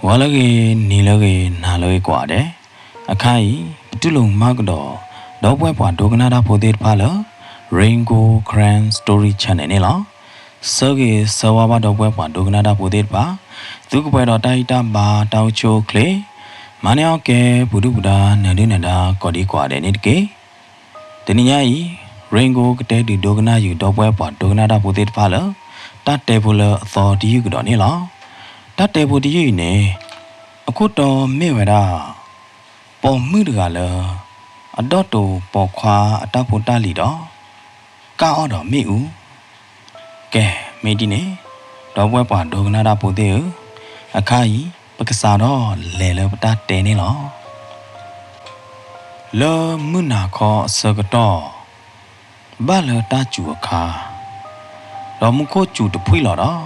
ဂီၤလၢအဂ့ၤ, နံၤလၢအဂ့ၤ, နၤလၢအဂ့ၤကိးဂၤဒဲး, အခါအံၤ ပတူၢ်လိာ်မုာ်ကဒီး ဒီပုၢ်ဝဲၢ်ပှၤဒိကနၣ်တၢ်ဖိသ့ၣ်တဖၣ်လၢ Rain Gold Karen Story Channel န့ၣ်လီၤ. ဆၢဂ့ၤဆၢဝါဘၣ်ဒီပုၢ်ဝဲၢ်ပှၤဒိကနၣ်တၢ်ဖိသ့ၣ်တဖၣ်, သုကပှဲၤဒီးတၢ်ဟံၣ်တၢ်ဘါတၢ်အိၣ်ဆူၣ်အိၣ်ချ့, မၤန့ၢ်အီၣ်ကဲ ပှၤဒုၣ်ပှၤဒါ နၢၤဒုၣ်နၢၤဒါကိးဒံကိးဂၤဒဲးန့ၣ်တက့ၢ်. တနံၤညါအံၤ Rain Gold ကတဲဒုးဒိကနၣ်ဃုာ်ဒီပုၢ်ဝဲၢ်ပှၤဒိကနၣ်တၢ်ဖိသ့ၣ်တဖၣ်လၢ တၢ်တဲဖိလၢအသီတယုၢ်ကဒီးန့ၣ်လီၤ. တၢ်တဲဖိတယုၢ်အံၤန့ၣ် အခိၣ်တီမ့ၢ်ဝဲဒၣ် ပိာ်မုၣ်တဂၤလၢ အဒီၣ်တိာ်ပိာ်ခွါအတၢ်ဖိတၢ်လံၤဒီး ကၢ်အီၣ်ဒီးမ့ၣ်အူ. ကဲ, မ့ၢ်ဒ်န့ၣ် ဒီပုၢ်ဝဲၢ်ပှၤဒိကနၣ်တၢ်ဖိသ့ၣ်ဧၢ, အခါအံၤ ပကစးထီၣ်လဲၤလၢပတၢ်တဲန့ၣ်လီၤ. လၢမုၢ်နၤခီအဆၢကတီၢ် ဘၣ်လၢတၢ်စူၤအခါ, ဒီးမူခိၣ်စူၤတဖှံၣ်လီၤဒီး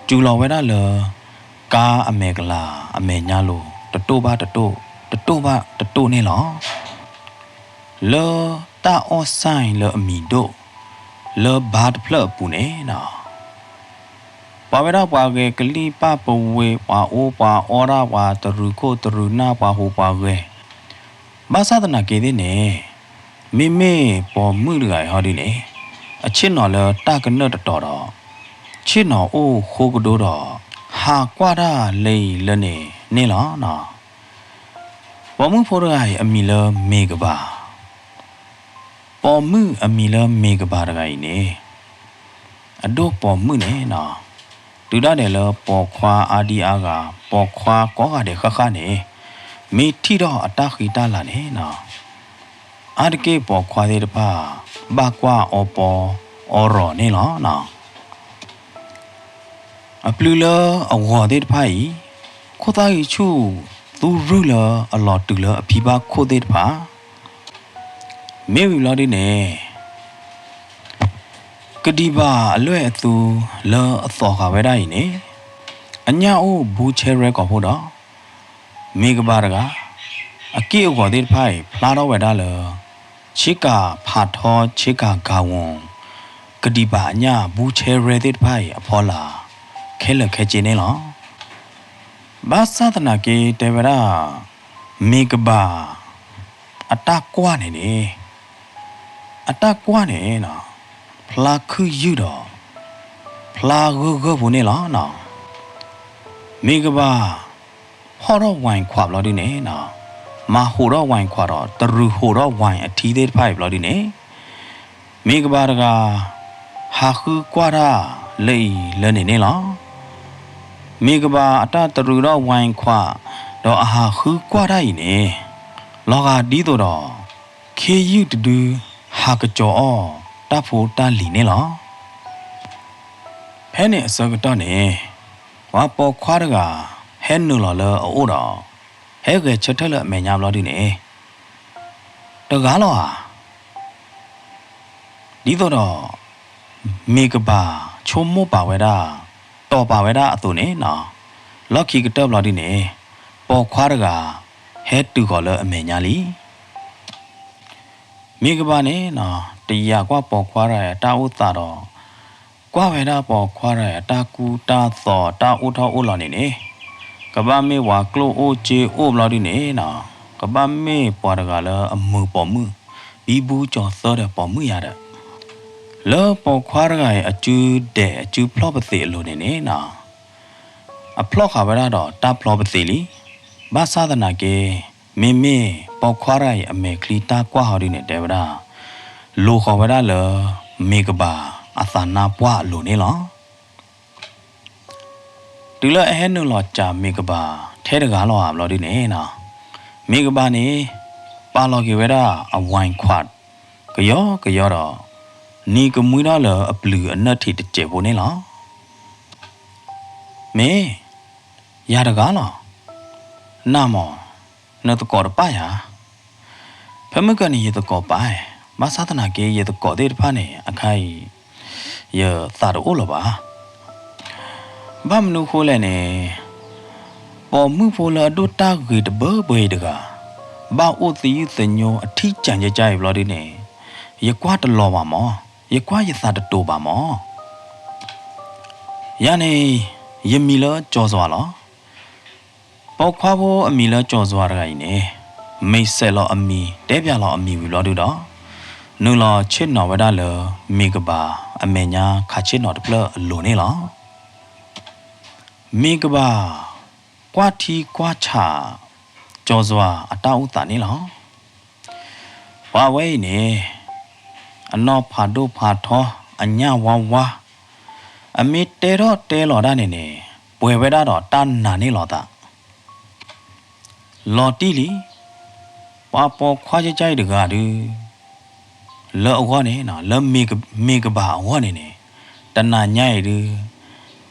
စူၤလီၤဝဲဒၣ်လၢ ကါအမဲာ်ကလၤအမဲာ်ညါလိၤ တတိၢ်ဘၣ်တတိၢ်, တတိၢ်ဘၣ်တတိၢ်န့ၣ်လီၤ. လၢတၢ်အီၣ်စၢ်လၢအမံၤဒိၣ် လၢဘါတဖျၢၣ်အပူၤန့ၣ်လီၤ. ပှၤဝဲဒၣ်ပှၤဂဲၤကလံၢ်ပၢ်ပဝ့ၤ ပှၤအီပှၤအီတၢ် ပှၤတရူးခိၣ်တရူးနၢ် ပှၤဟူးပှၤဂဲၤ, ဘၣ်ဆၣ်သနာ်က့သ့ၣ်န့ၣ် မ့မ့ၢ်ပိာ်မုၣ်တဂၤအံၤဟီဒုန့ၣ် အဆ့ၣ်နီၤလၢတၢ်ကနၢၣ်တတီၤဒီး ဆ့ၣ်နီၤအိၣ်ဃိကဒိဒီး ဟးကွၢ်တၢ်လၢအံၤလၢန့ၣ်န့ၣ်လီၤ. ပိာ်မုၣ်ဖိတဂၤအံၤအမံၤလၢမ့ၤကဘၤ, ပိာ်မုၣ်အမံၤလၢမ့ၤကဘၤတဂၤအံၤန့ၣ် အဒိၣ်ပိာ်မုၣ်န့ၣ်လီၤ. တုၤဒၣ်ဒဲးလၢပိာ်ခွါအါဒံအါဂၤ ပိာ်ခွါကိးဂၤဒဲးဃၣ်ဃၣ်န့ၣ် မ့ၢ်ထံၣ်ထီၣ်အတၢ်ဃံတၢ်လၤန့ၣ်လီၤ အါတက့ၢ်ပိာ်ခွါသ့ၣ်တဖၣ် ဘၣ်ကွၢ်အီပီအီရီၤန့ၣ်လီၤ. အပျုၤလၢအဂီၤသ့ၣ်တဖၣ်အံၤ ခိၣ်သၣ်ဂံၢ်ဆူၣ်သူရုၢ်လၢအလီၤတုၤလၢအဖံဘၣ်ခိၣ်သ့ၣ်တဖၣ် မ့ၢ်ဝံၤဘျီဒုန့ၣ် ကဒံးဘၣ်အလွဲၢ်အသူလၢအသီၣ်ဃာ်ဝဲဒၣ်အံၤန့ၣ် အညၣ်အိၣ်ဘူးဆဲရဲကီၢ်ဖိဒီး မ့ၤကဘၤတဂၤ အက့ၢ်အဂီၤသ့ၣ်တဖၣ်အံၤ ဖျါထီၣ်ဝဲဒၣ်လၢ ဆ့ကၤဖးထီဆ့ကၤဂၤဝီၤ ကဒံးဘၣ်အညၣ်ဘူးဆဲရဲသ့ၣ်တဖၣ်အံၤအဖီလာ် ခဲလၢာ်ခဲဆ့န့ၣ်လီၤ. ဘၣ်ဆၣ်သနာ်က့တဲဝဲဒၣ် မ့ၤကဘၤ အတၢ်ကွၢ်န့ၣ်န့ၣ် အတၢ်ကွၢ်န့ၣ် ဖျါခုၣ်ယုၢ်ဒီး ဖျါဂၢၢ်ဂၢၢ်ဖိန့ၣ်လီၤ. မ့ၤကဘၤ ဖီၣ်ထီၣ်ဝဲခွးဘျီဒုန့ၣ် မၤဟိးထီၣ်ဝဲခွးဒီး တရူးဟိးထီၣ်ဝဲအထံသ့ၣ်တဖၣ်အံၤဘျီဒုန့ၣ် မ့ၤကဘၤတဂၤ ဟးဃုကွၢ်တၢ်လၢအံၤလၢန့ၣ်န့ၣ်လီၤ. မ့ၤကဘၤအတၢ်တရူးထီၣ်ဝဲခွး ဒီးအဟးဃုကွၢ်တၢ်အံၤန့ၣ် လီၤဂာ်ဒ်သိးဒီး ခ့ယုၢ်တဒု ဟးကစီၤအီၣ်တၢ်ဖိတၢ်လံၤန့ၣ်လီၤ. ဖဲန့ၣ်အဆၢကတီၢ်န့ၣ် ပှၤပိာ်ခွါတဂၤ ဟဲနုာ်လီၤလၢအအိၣ်ဒီး ဟဲဂဲၤဆၢထၢၣ်လၢအမဲာ်ညါဘျီဒုန့ၣ် တဂၤလီၤဧါ ဒ်သိးဒီး မ့ၤကဘၤဆိကမိၣ်ပာ်ဝဲဒၣ် တီၢ်ပာ်ဝဲဒၣ်အသိးန့ၣ် လီၢ်ခံကတၢၢ်ဘျီဒုန့ၣ် ပိာ်ခွါတဂၤ ဟဲတုၤဃီၤလၢအမဲာ်ညါလံ. မ့ၤကဘၤန့ၣ် တယာ်ကွၢ်ပိာ်ခွါတဂၤအတၢ်အိၣ်သးဒီး ကွၢ်ဝဲဒၣ်ပိာ်ခွါတဂၤအတၢ်ကူတၢ်သိးတၢ်အိၣ်ထီၣ်အိၣ်လီၤန့ၣ်န့ၣ် ကဘၣ်မ့ၢ်ပှၤကျိၣ်အိၣ်စ့အိၣ်ဘျီဒုန့ၣ် ကဘၣ်မ့ၢ်ပှၤတဂၤလၢအမုာ်ပိာ်မုၣ် ဘံဘူကၠီၤသၢဒီးပိာ်မုၣ်ယါဒီး လၢပိာ်ခွါတဂၤအံၤအစုဒဲးအစုဖျီၣ်ပသ့းအလိၤန့ၣ်န့ၣ် အဖျီၣ်ဃာ်ဝဲဒၣ်ဒီးတၢ်ဖျီပသ့းလံ. ဘၣ်ဆၣ်သနာ်က့ မ့မ့ၢ်ပိာ်ခွါတဂၤအံၤအမဲာ်ချံတၢ်ကွၢ်ဟီဒုန့ၣ် တဲဝဲဒၣ် လိၤဃီၤဝဲဒၣ်လၢ မ့ၤကဘၤအသးနါပှၢ်အလိၤန့ၣ်လီၤ. တုၤလၢအဟဲနုာ်လီၤစၢၤမ့ၤကဘၤထဲတဂၤလီၤဧါဘျီဒုန့ၣ် မ့ၤကဘၤန့ၣ် ပာ်လီၤက့ၤဝဲဒၣ်အဝဲခွး ကယီကယီဒီး နံၤကမှံထီၣ်လၢအပျုၤအနၢၣ်ထံးတစဲးဖိန့ၣ်လီၤ. မ့ၢ် ယၤတဂၤလီၤ. နၤမ့ၢ် နသကိးတပၣ်ယၤ. ဖဲမုၢ်ကနံၤယသကိးပၣ်, ဘၣ်ဆၣ်သနာ်က့ ယသကိးသ့ၣ်တဖၣ်န့ၣ် အခါအံၤ ယသးတအိၣ်လၢၤဘၣ်. ဘၣ်မနုၤဃိလဲၣ်န့ၣ်, ပိာ်မုၣ်ဖိလၢအဒိၣ်တၢ်ဂ့ၤတဘၢဘၢအံၤတဂၤ, ဘၣ်အိၣ်သယုၢ်သညိအထံကၢ်ကၢ်အံၤဘျီဒုန့ၣ်, ယကွၢ်တလီၤဘၣ်မး, ယကွၢ်ယသးတတိၤဘၣ်မး. ယၤန့ၣ် ယမံၤလၢကၠီၤစွၤလီၤ. ပိာ်ခွါဖိအမံၤလၢကၠီၤစွၤတဂၤအံၤန့ၣ်, မ့ၢ်စဲးလီၤအမံၤ တဲပၠးလီၤအမံၤဝံၤဘျီဒုဒီး, နုာ်လီၤဆ့ၣ်နီၤဝဲဒၣ်လၢ မ့ၢ်ကဘၣ် အမဲာ်ညါခးဆ့ၣ်နီၤတဖျၢၣ်အလိၤန့ၣ်လီၤ. မ့ၢ်ကဘၣ် ကွၢ်ထံကွၢ်ဆး ကၠီၤစွၤအတၢ်အိၣ်သးန့ၣ်လီၤ. ပှၤဝဲအံၤန့ၣ်, အနီၢ်ဖးဒိၣ်ဖးထီ အညၣ်ဝါဝါ, အမ့ၢ်တဲထီၣ်တဲလီၤတၢ်န့ၣ်န့ၣ်, ပှဲၤဝဲဒၣ်ဒီးတၢ်နာ်န့ၢ်လီၤသး လီၤတံၢ်လံ. ပှၤပိာ်ခွါကၠဲကၠဲအံၤတဂၤဒု, လၢအဂီၢ်န့ၣ်, လၢမ့ၢ်ကဘၣ်အဂီၢ်န့ၣ်န့ၣ်, တနၤညါအံၤဒု,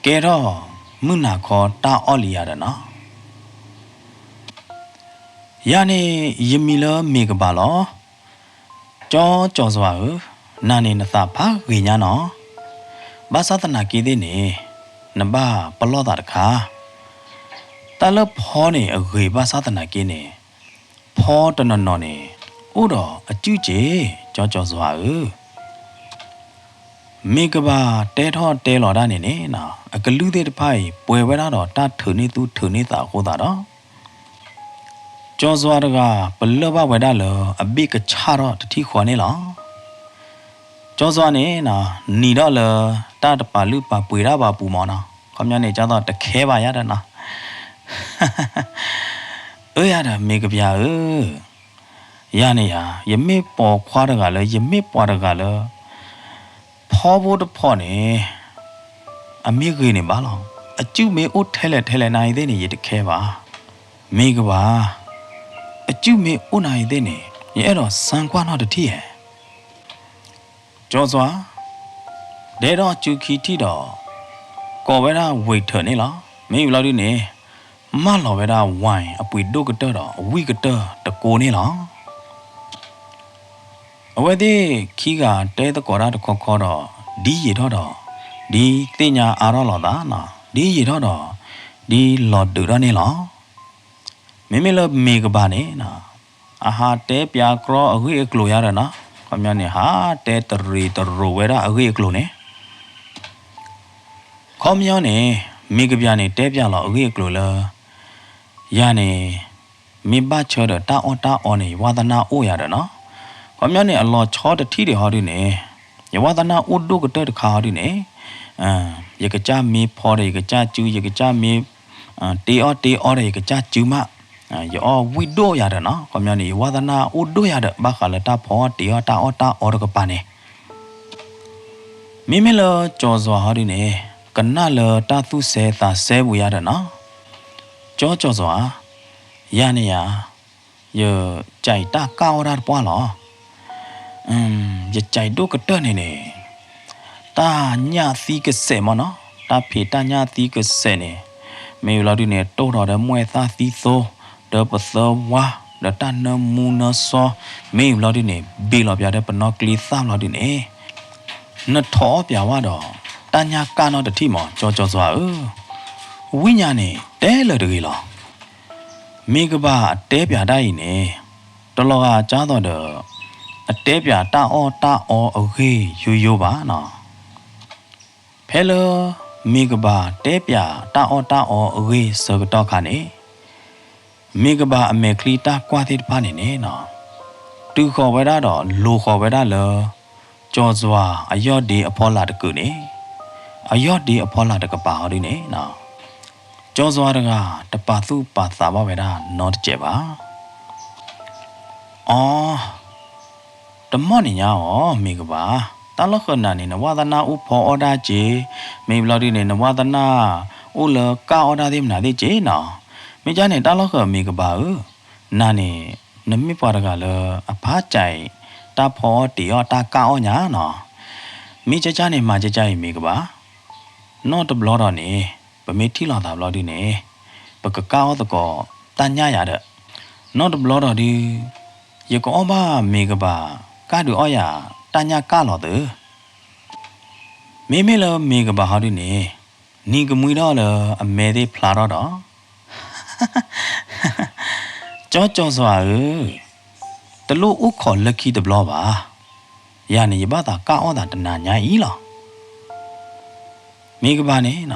ကဲထီၣ်မုၢ်နၤခီတၢ်အီၣ်လံယၤဒီးနီၤ. ယၤန့ၣ် ယမံၤလၢမ့ၢ်ကဘၣ်လီၤ. ကၠီကၠီၤစွၤဧၢ, နၤန့ၣ်နသးဖးဂ့ၤညါနီၤ. ဘၣ်ဆၣ်သနာ်က့သ့ၣ်န့ၣ်, နဘၣ်ပလီၢ်သးတခါ. တၢ်လၢဖီန့ၣ်အဂ့ၤဘၣ်ဆၣ်သနာ်က့န့ၣ်, ဖီတနီၤနီၤန့ၣ်, အိၣ်ဒီးအစုၣ်က့ၤ, ကၠီကၠီၤစွၤဧၢ. မ့ၢ်ကဘၣ်တဲထီၣ်တဲလီၤတၢ်န့ၣ်န့ၣ်, အကလုၢ်သ့ၣ်တဖၣ်အံၤ ပှဲၤဝဲဒၣ်ဒီးတၢ်ထုးန့ၢ်သူၣ်ထုးန့ၢ်သးအဃိသတးဒီး ကၠီၤစွၤတဂၤ ပလၢၢ်ဘၣ်ဝဲဒၣ်လၢ အဘ့ၣ်ကဆၣ်ထီၣ်တထံၣ်ဃီန့ၣ်လီၤ. ကၠီၤစွၤန့ၣ်, နံၤဒီၣ်လၢ တၢ်တပာ်လုၢ်ပာ်ပှ့ၤတၢ်ဘၣ်ပူၤမးနီၤ, ခီပညီန့ၣ် ကၢ်သိးတခဲဘၣ်ယၤဒီးနီၤ. အၢယၤဒီးမ့ၢ်ကပျၢ်ဧၢ, ယၤန့ၣ်ယၤ, ယမ့ၢ်ပိာ်ခွါတဂၤလၢ ယမ့ၢ်ပှၤတဂၤလၢ ဖီဖိတဖီန့ၣ်, အမ့ၢ်ဂ့ၤန့ၣ်ဘၣ်လီၤ. အစုၣ်မ့ၢ်အိၣ်ထဲလဲၣ်ထဲလဲၣ်နၤအံၤသ့ၣ်န့ၣ် ယတခဲဘၣ်. မ့ၢ်ကဘၣ်, အစုၣ်မ့ၢ်အိၣ်နၤအံၤသ့ၣ်န့ၣ် ယအဲၣ်ဒိးစၢကွၢ်နီတထံၣ်ဧါ. ကၠီၤစွၤ ဒဲဒီးစုခံထံၣ်ဒီး ကိးဝဲဒၣ်ဝ့ၢ်ထၢၣ်န့ၣ်လီၤ. မ့ၢ်ဝံၤလီၤဒုန့ၣ်, မၢလီၤဝဲဒၣ်ဝဲအပှ့ၤဒိၣ်ကတၢၢ်ဒီး အဝံၣ်ကတၢၢ်တကိန့ၣ်လီၤ. အဝဲသ့ၣ်ခံဂၤတဲသကိးတၢ်တခီခီဒီး, ဒ်ယံာ်ထီၣ်ဒီး, ဒ်သ့ၣ်ညါအါထီၣ်လိာ်သး, ဒ်ယံာ်ထီၣ်ဒီး, ဒ်လီၤဒုးထီၣ်န့ၣ်လီၤ. မ့မ့ၢ်လၢမ့ၢ်ကဘၣ်န့ၣ်, အဟးတဲပၠးကြီအဂ့ၢ်အကျိၤယၤဒီးနီၤ, ခီပညီန့ၣ် ဟးတဲတရံးတရိးဝဲဒၣ်အဂ့ၢ်အကျိၤန့ၣ် ခီပညီန့ၣ်, မ့ၢ်ကပျၢ်န့ၣ် တဲပၠးလီၤအဂ့ၢ်အကျိၤလၢ, ယၤန့ၣ်, မ့ၢ်ဘၣ်ဆၢဒီးတၢ်အီၣ်တၢ်အီန့ၣ် ယဝါသနၢ်အိၣ်ယၤဒီးနီၤ, ခီပညီန့ၣ် အလီၤဆီတထံၣ်ဒံးဟီဒုန့ၣ်, ယဝါသနၢ်အိၣ်ဒိၣ်ကတၢၢ်တခါဟီဒုန့ၣ်, ယကစၢ်မ့ၢ်ဖီဒီး ယကစၢ်စု, ယကစၢ်မ့ၢ်, တ့အီၣ်တ့အီဒီး ယကစၢ်စုမး, ယအီၣ်ဝံၣ်ဒိၣ်ယၤဒီးနီၤ, ခီပညီန့ၣ် ယဝါသနၢ်အိၣ်ဒိၣ်ယၤဒီး ဘၣ်ဃးလၢတၢ်ဖီအီၣ်တ့အီၣ်တၢ်အီၣ်တၢ်အီတကပၤန့ၣ် မ့မ့ၢ်လၢကၠီၤစွၤဟီဒုန့ၣ်, ကနၣ်လၢတၢ်သူၣ်စဲသးစဲပူၤယၤဒီးနီၤ, ကၠီကၠီၤစွၤ, ယၤန့ၣ်ယၤ, ယကးအံၤတၢ်ကၢ်အီၣ်တၢ်တပှၢ်လီၤ. ယကးအံၤဒိၣ်ကတၢၢ်န့ၣ်န့ၣ်, တၢ်ညၣ်သံကစဲးမ့ၢ်နီၤ, တၢ်ဖံးတၢ်ညၣ်သံကစဲးန့ၣ်, မ့ၢ်ဝံၤလီၤဒုန့ၣ် တိၢ်ထီၣ်ဒီးမှဲၢ်သၣ်သံသိ, ဒီးပသၢဝါ, ဒီးတၢ်နၢမူနၢစီ, မ့ၢ်ဝံၤလီၤဒုန့ၣ် ဘ့ၣ်လီၤပၠးဒီးပနီၢ်ကျ့သၣ်လီၤဒုန့ၣ်, နထီၣ်အီၣ်ပၠးဝဲဒီး, တၢ်ညၣ်ကၢ်နီတထံၣ်မး ကၠီကၠီၤစွၤဧၢ, ဝံၣ်ညါန့ၣ် တဲလၢာ်တဂ့ၤလီၤ. မ့ၢ်ကဘၣ်အတဲပၠးတၢ်အံၤန့ၣ်, တလီၤဂာ်ကၢ်သိးဒီး, အတဲပၠးတၢ်အီၣ်တၢ်အီအဂ့ၢ်ယိယိဘၣ်နီၤ. ဖဲလၢမ့ၢ်ကဘၣ်တဲပၠးတၢ်အီၣ်တၢ်အီအဂ့ၢ်ဆၢကတီၢ်ခါန့ၣ်, မ့ၢ်ကဘၣ်အမဲာ်ချံတၢ်ကွၢ်သ့ၣ်တဖၣ်န့ၣ်န့ၣ်, တုၤဃီၤဝဲဒၣ်ဒီးလိၤဃီၤဝဲဒၣ်လၢ ကၠီၤစွၤအယီၢ်ဒ့အဖီလာ်တကုာ်န့ၣ်, အယီၢ်ဒ့အဖီလာ်တကပၤဟီဒုန့ၣ် ကၠီၤစွၤတဂၤ တပာ်သူၣ်ပာ်သးဘၣ်ဝဲဒၣ်နီတစဲးဘၣ်. အီ, တမီၢ်န့ၣ်ညါအီၤ မ့ၢ်ကဘၣ်, တၢ်လီၢ်ဃၢၤနၤန့ၣ် နဝါသနၢ်အိၣ်ဖီအီၣ်တၢ်က့, မ့ၢ်ဘျီဒုန့ၣ် နဝါသနၢ်အိၣ်လၢကၢ်အီၣ်တၢ်သ့ၣ်မနုၤသ့ၣ်က့နီၤ. မ့ၢ်ကၢ်န့ၣ် တၢ်လီၢ်ဃၢၤမ့ၢ်ကဘၣ်ဧၢ, နၤန့ၣ် နမ့ၢ်ပှၤတဂၤလၢအဖးစဲးတၢ်ဖီအီၣ်တ့အီၣ်တၢ်ကၢ်အီၣ်ညါနီၤ. မ့ၢ်ကၢ်ကၢ်န့ၣ် မၤကၢ်ကၢ်အံၤမ့ၢ်ကဘၣ်, နီၢ်တဘျီဒီးန့ၣ် ပမ့ၢ်ထံၣ်လိာ်သးဘျီဒုန့ၣ် ပကကၢ်အီၣ်သကိးတၢ်ညၣ်ယၤဒီး, နီၢ်တဘျီဒီးဒု ယကအီၣ်ဘၣ်မ့ၢ်ကဘၣ် ကၢ်ဒုးအီၣ်ယၤတၢ်ညၣ်ကၢ်လီၤသု. မ့မ့ၢ်လၢမ့ၢ်ကဘၣ်ဟီဒုန့ၣ် နံၤကမှံထီၣ်လၢအမဲာ်သ့ၣ်ဖျါထီၣ်ဒီး ကၠီကၠီစွၤဧၢ, တလိၣ်အိၣ်ခိးလၢခံတဘျီဘၣ်. ယၤန့ၣ် ယဘၣ်သးကၢ်အီၣ်သးတနၤညါအံၤလီၤ. မ့ၢ်ကဘၣ်န့ၣ်,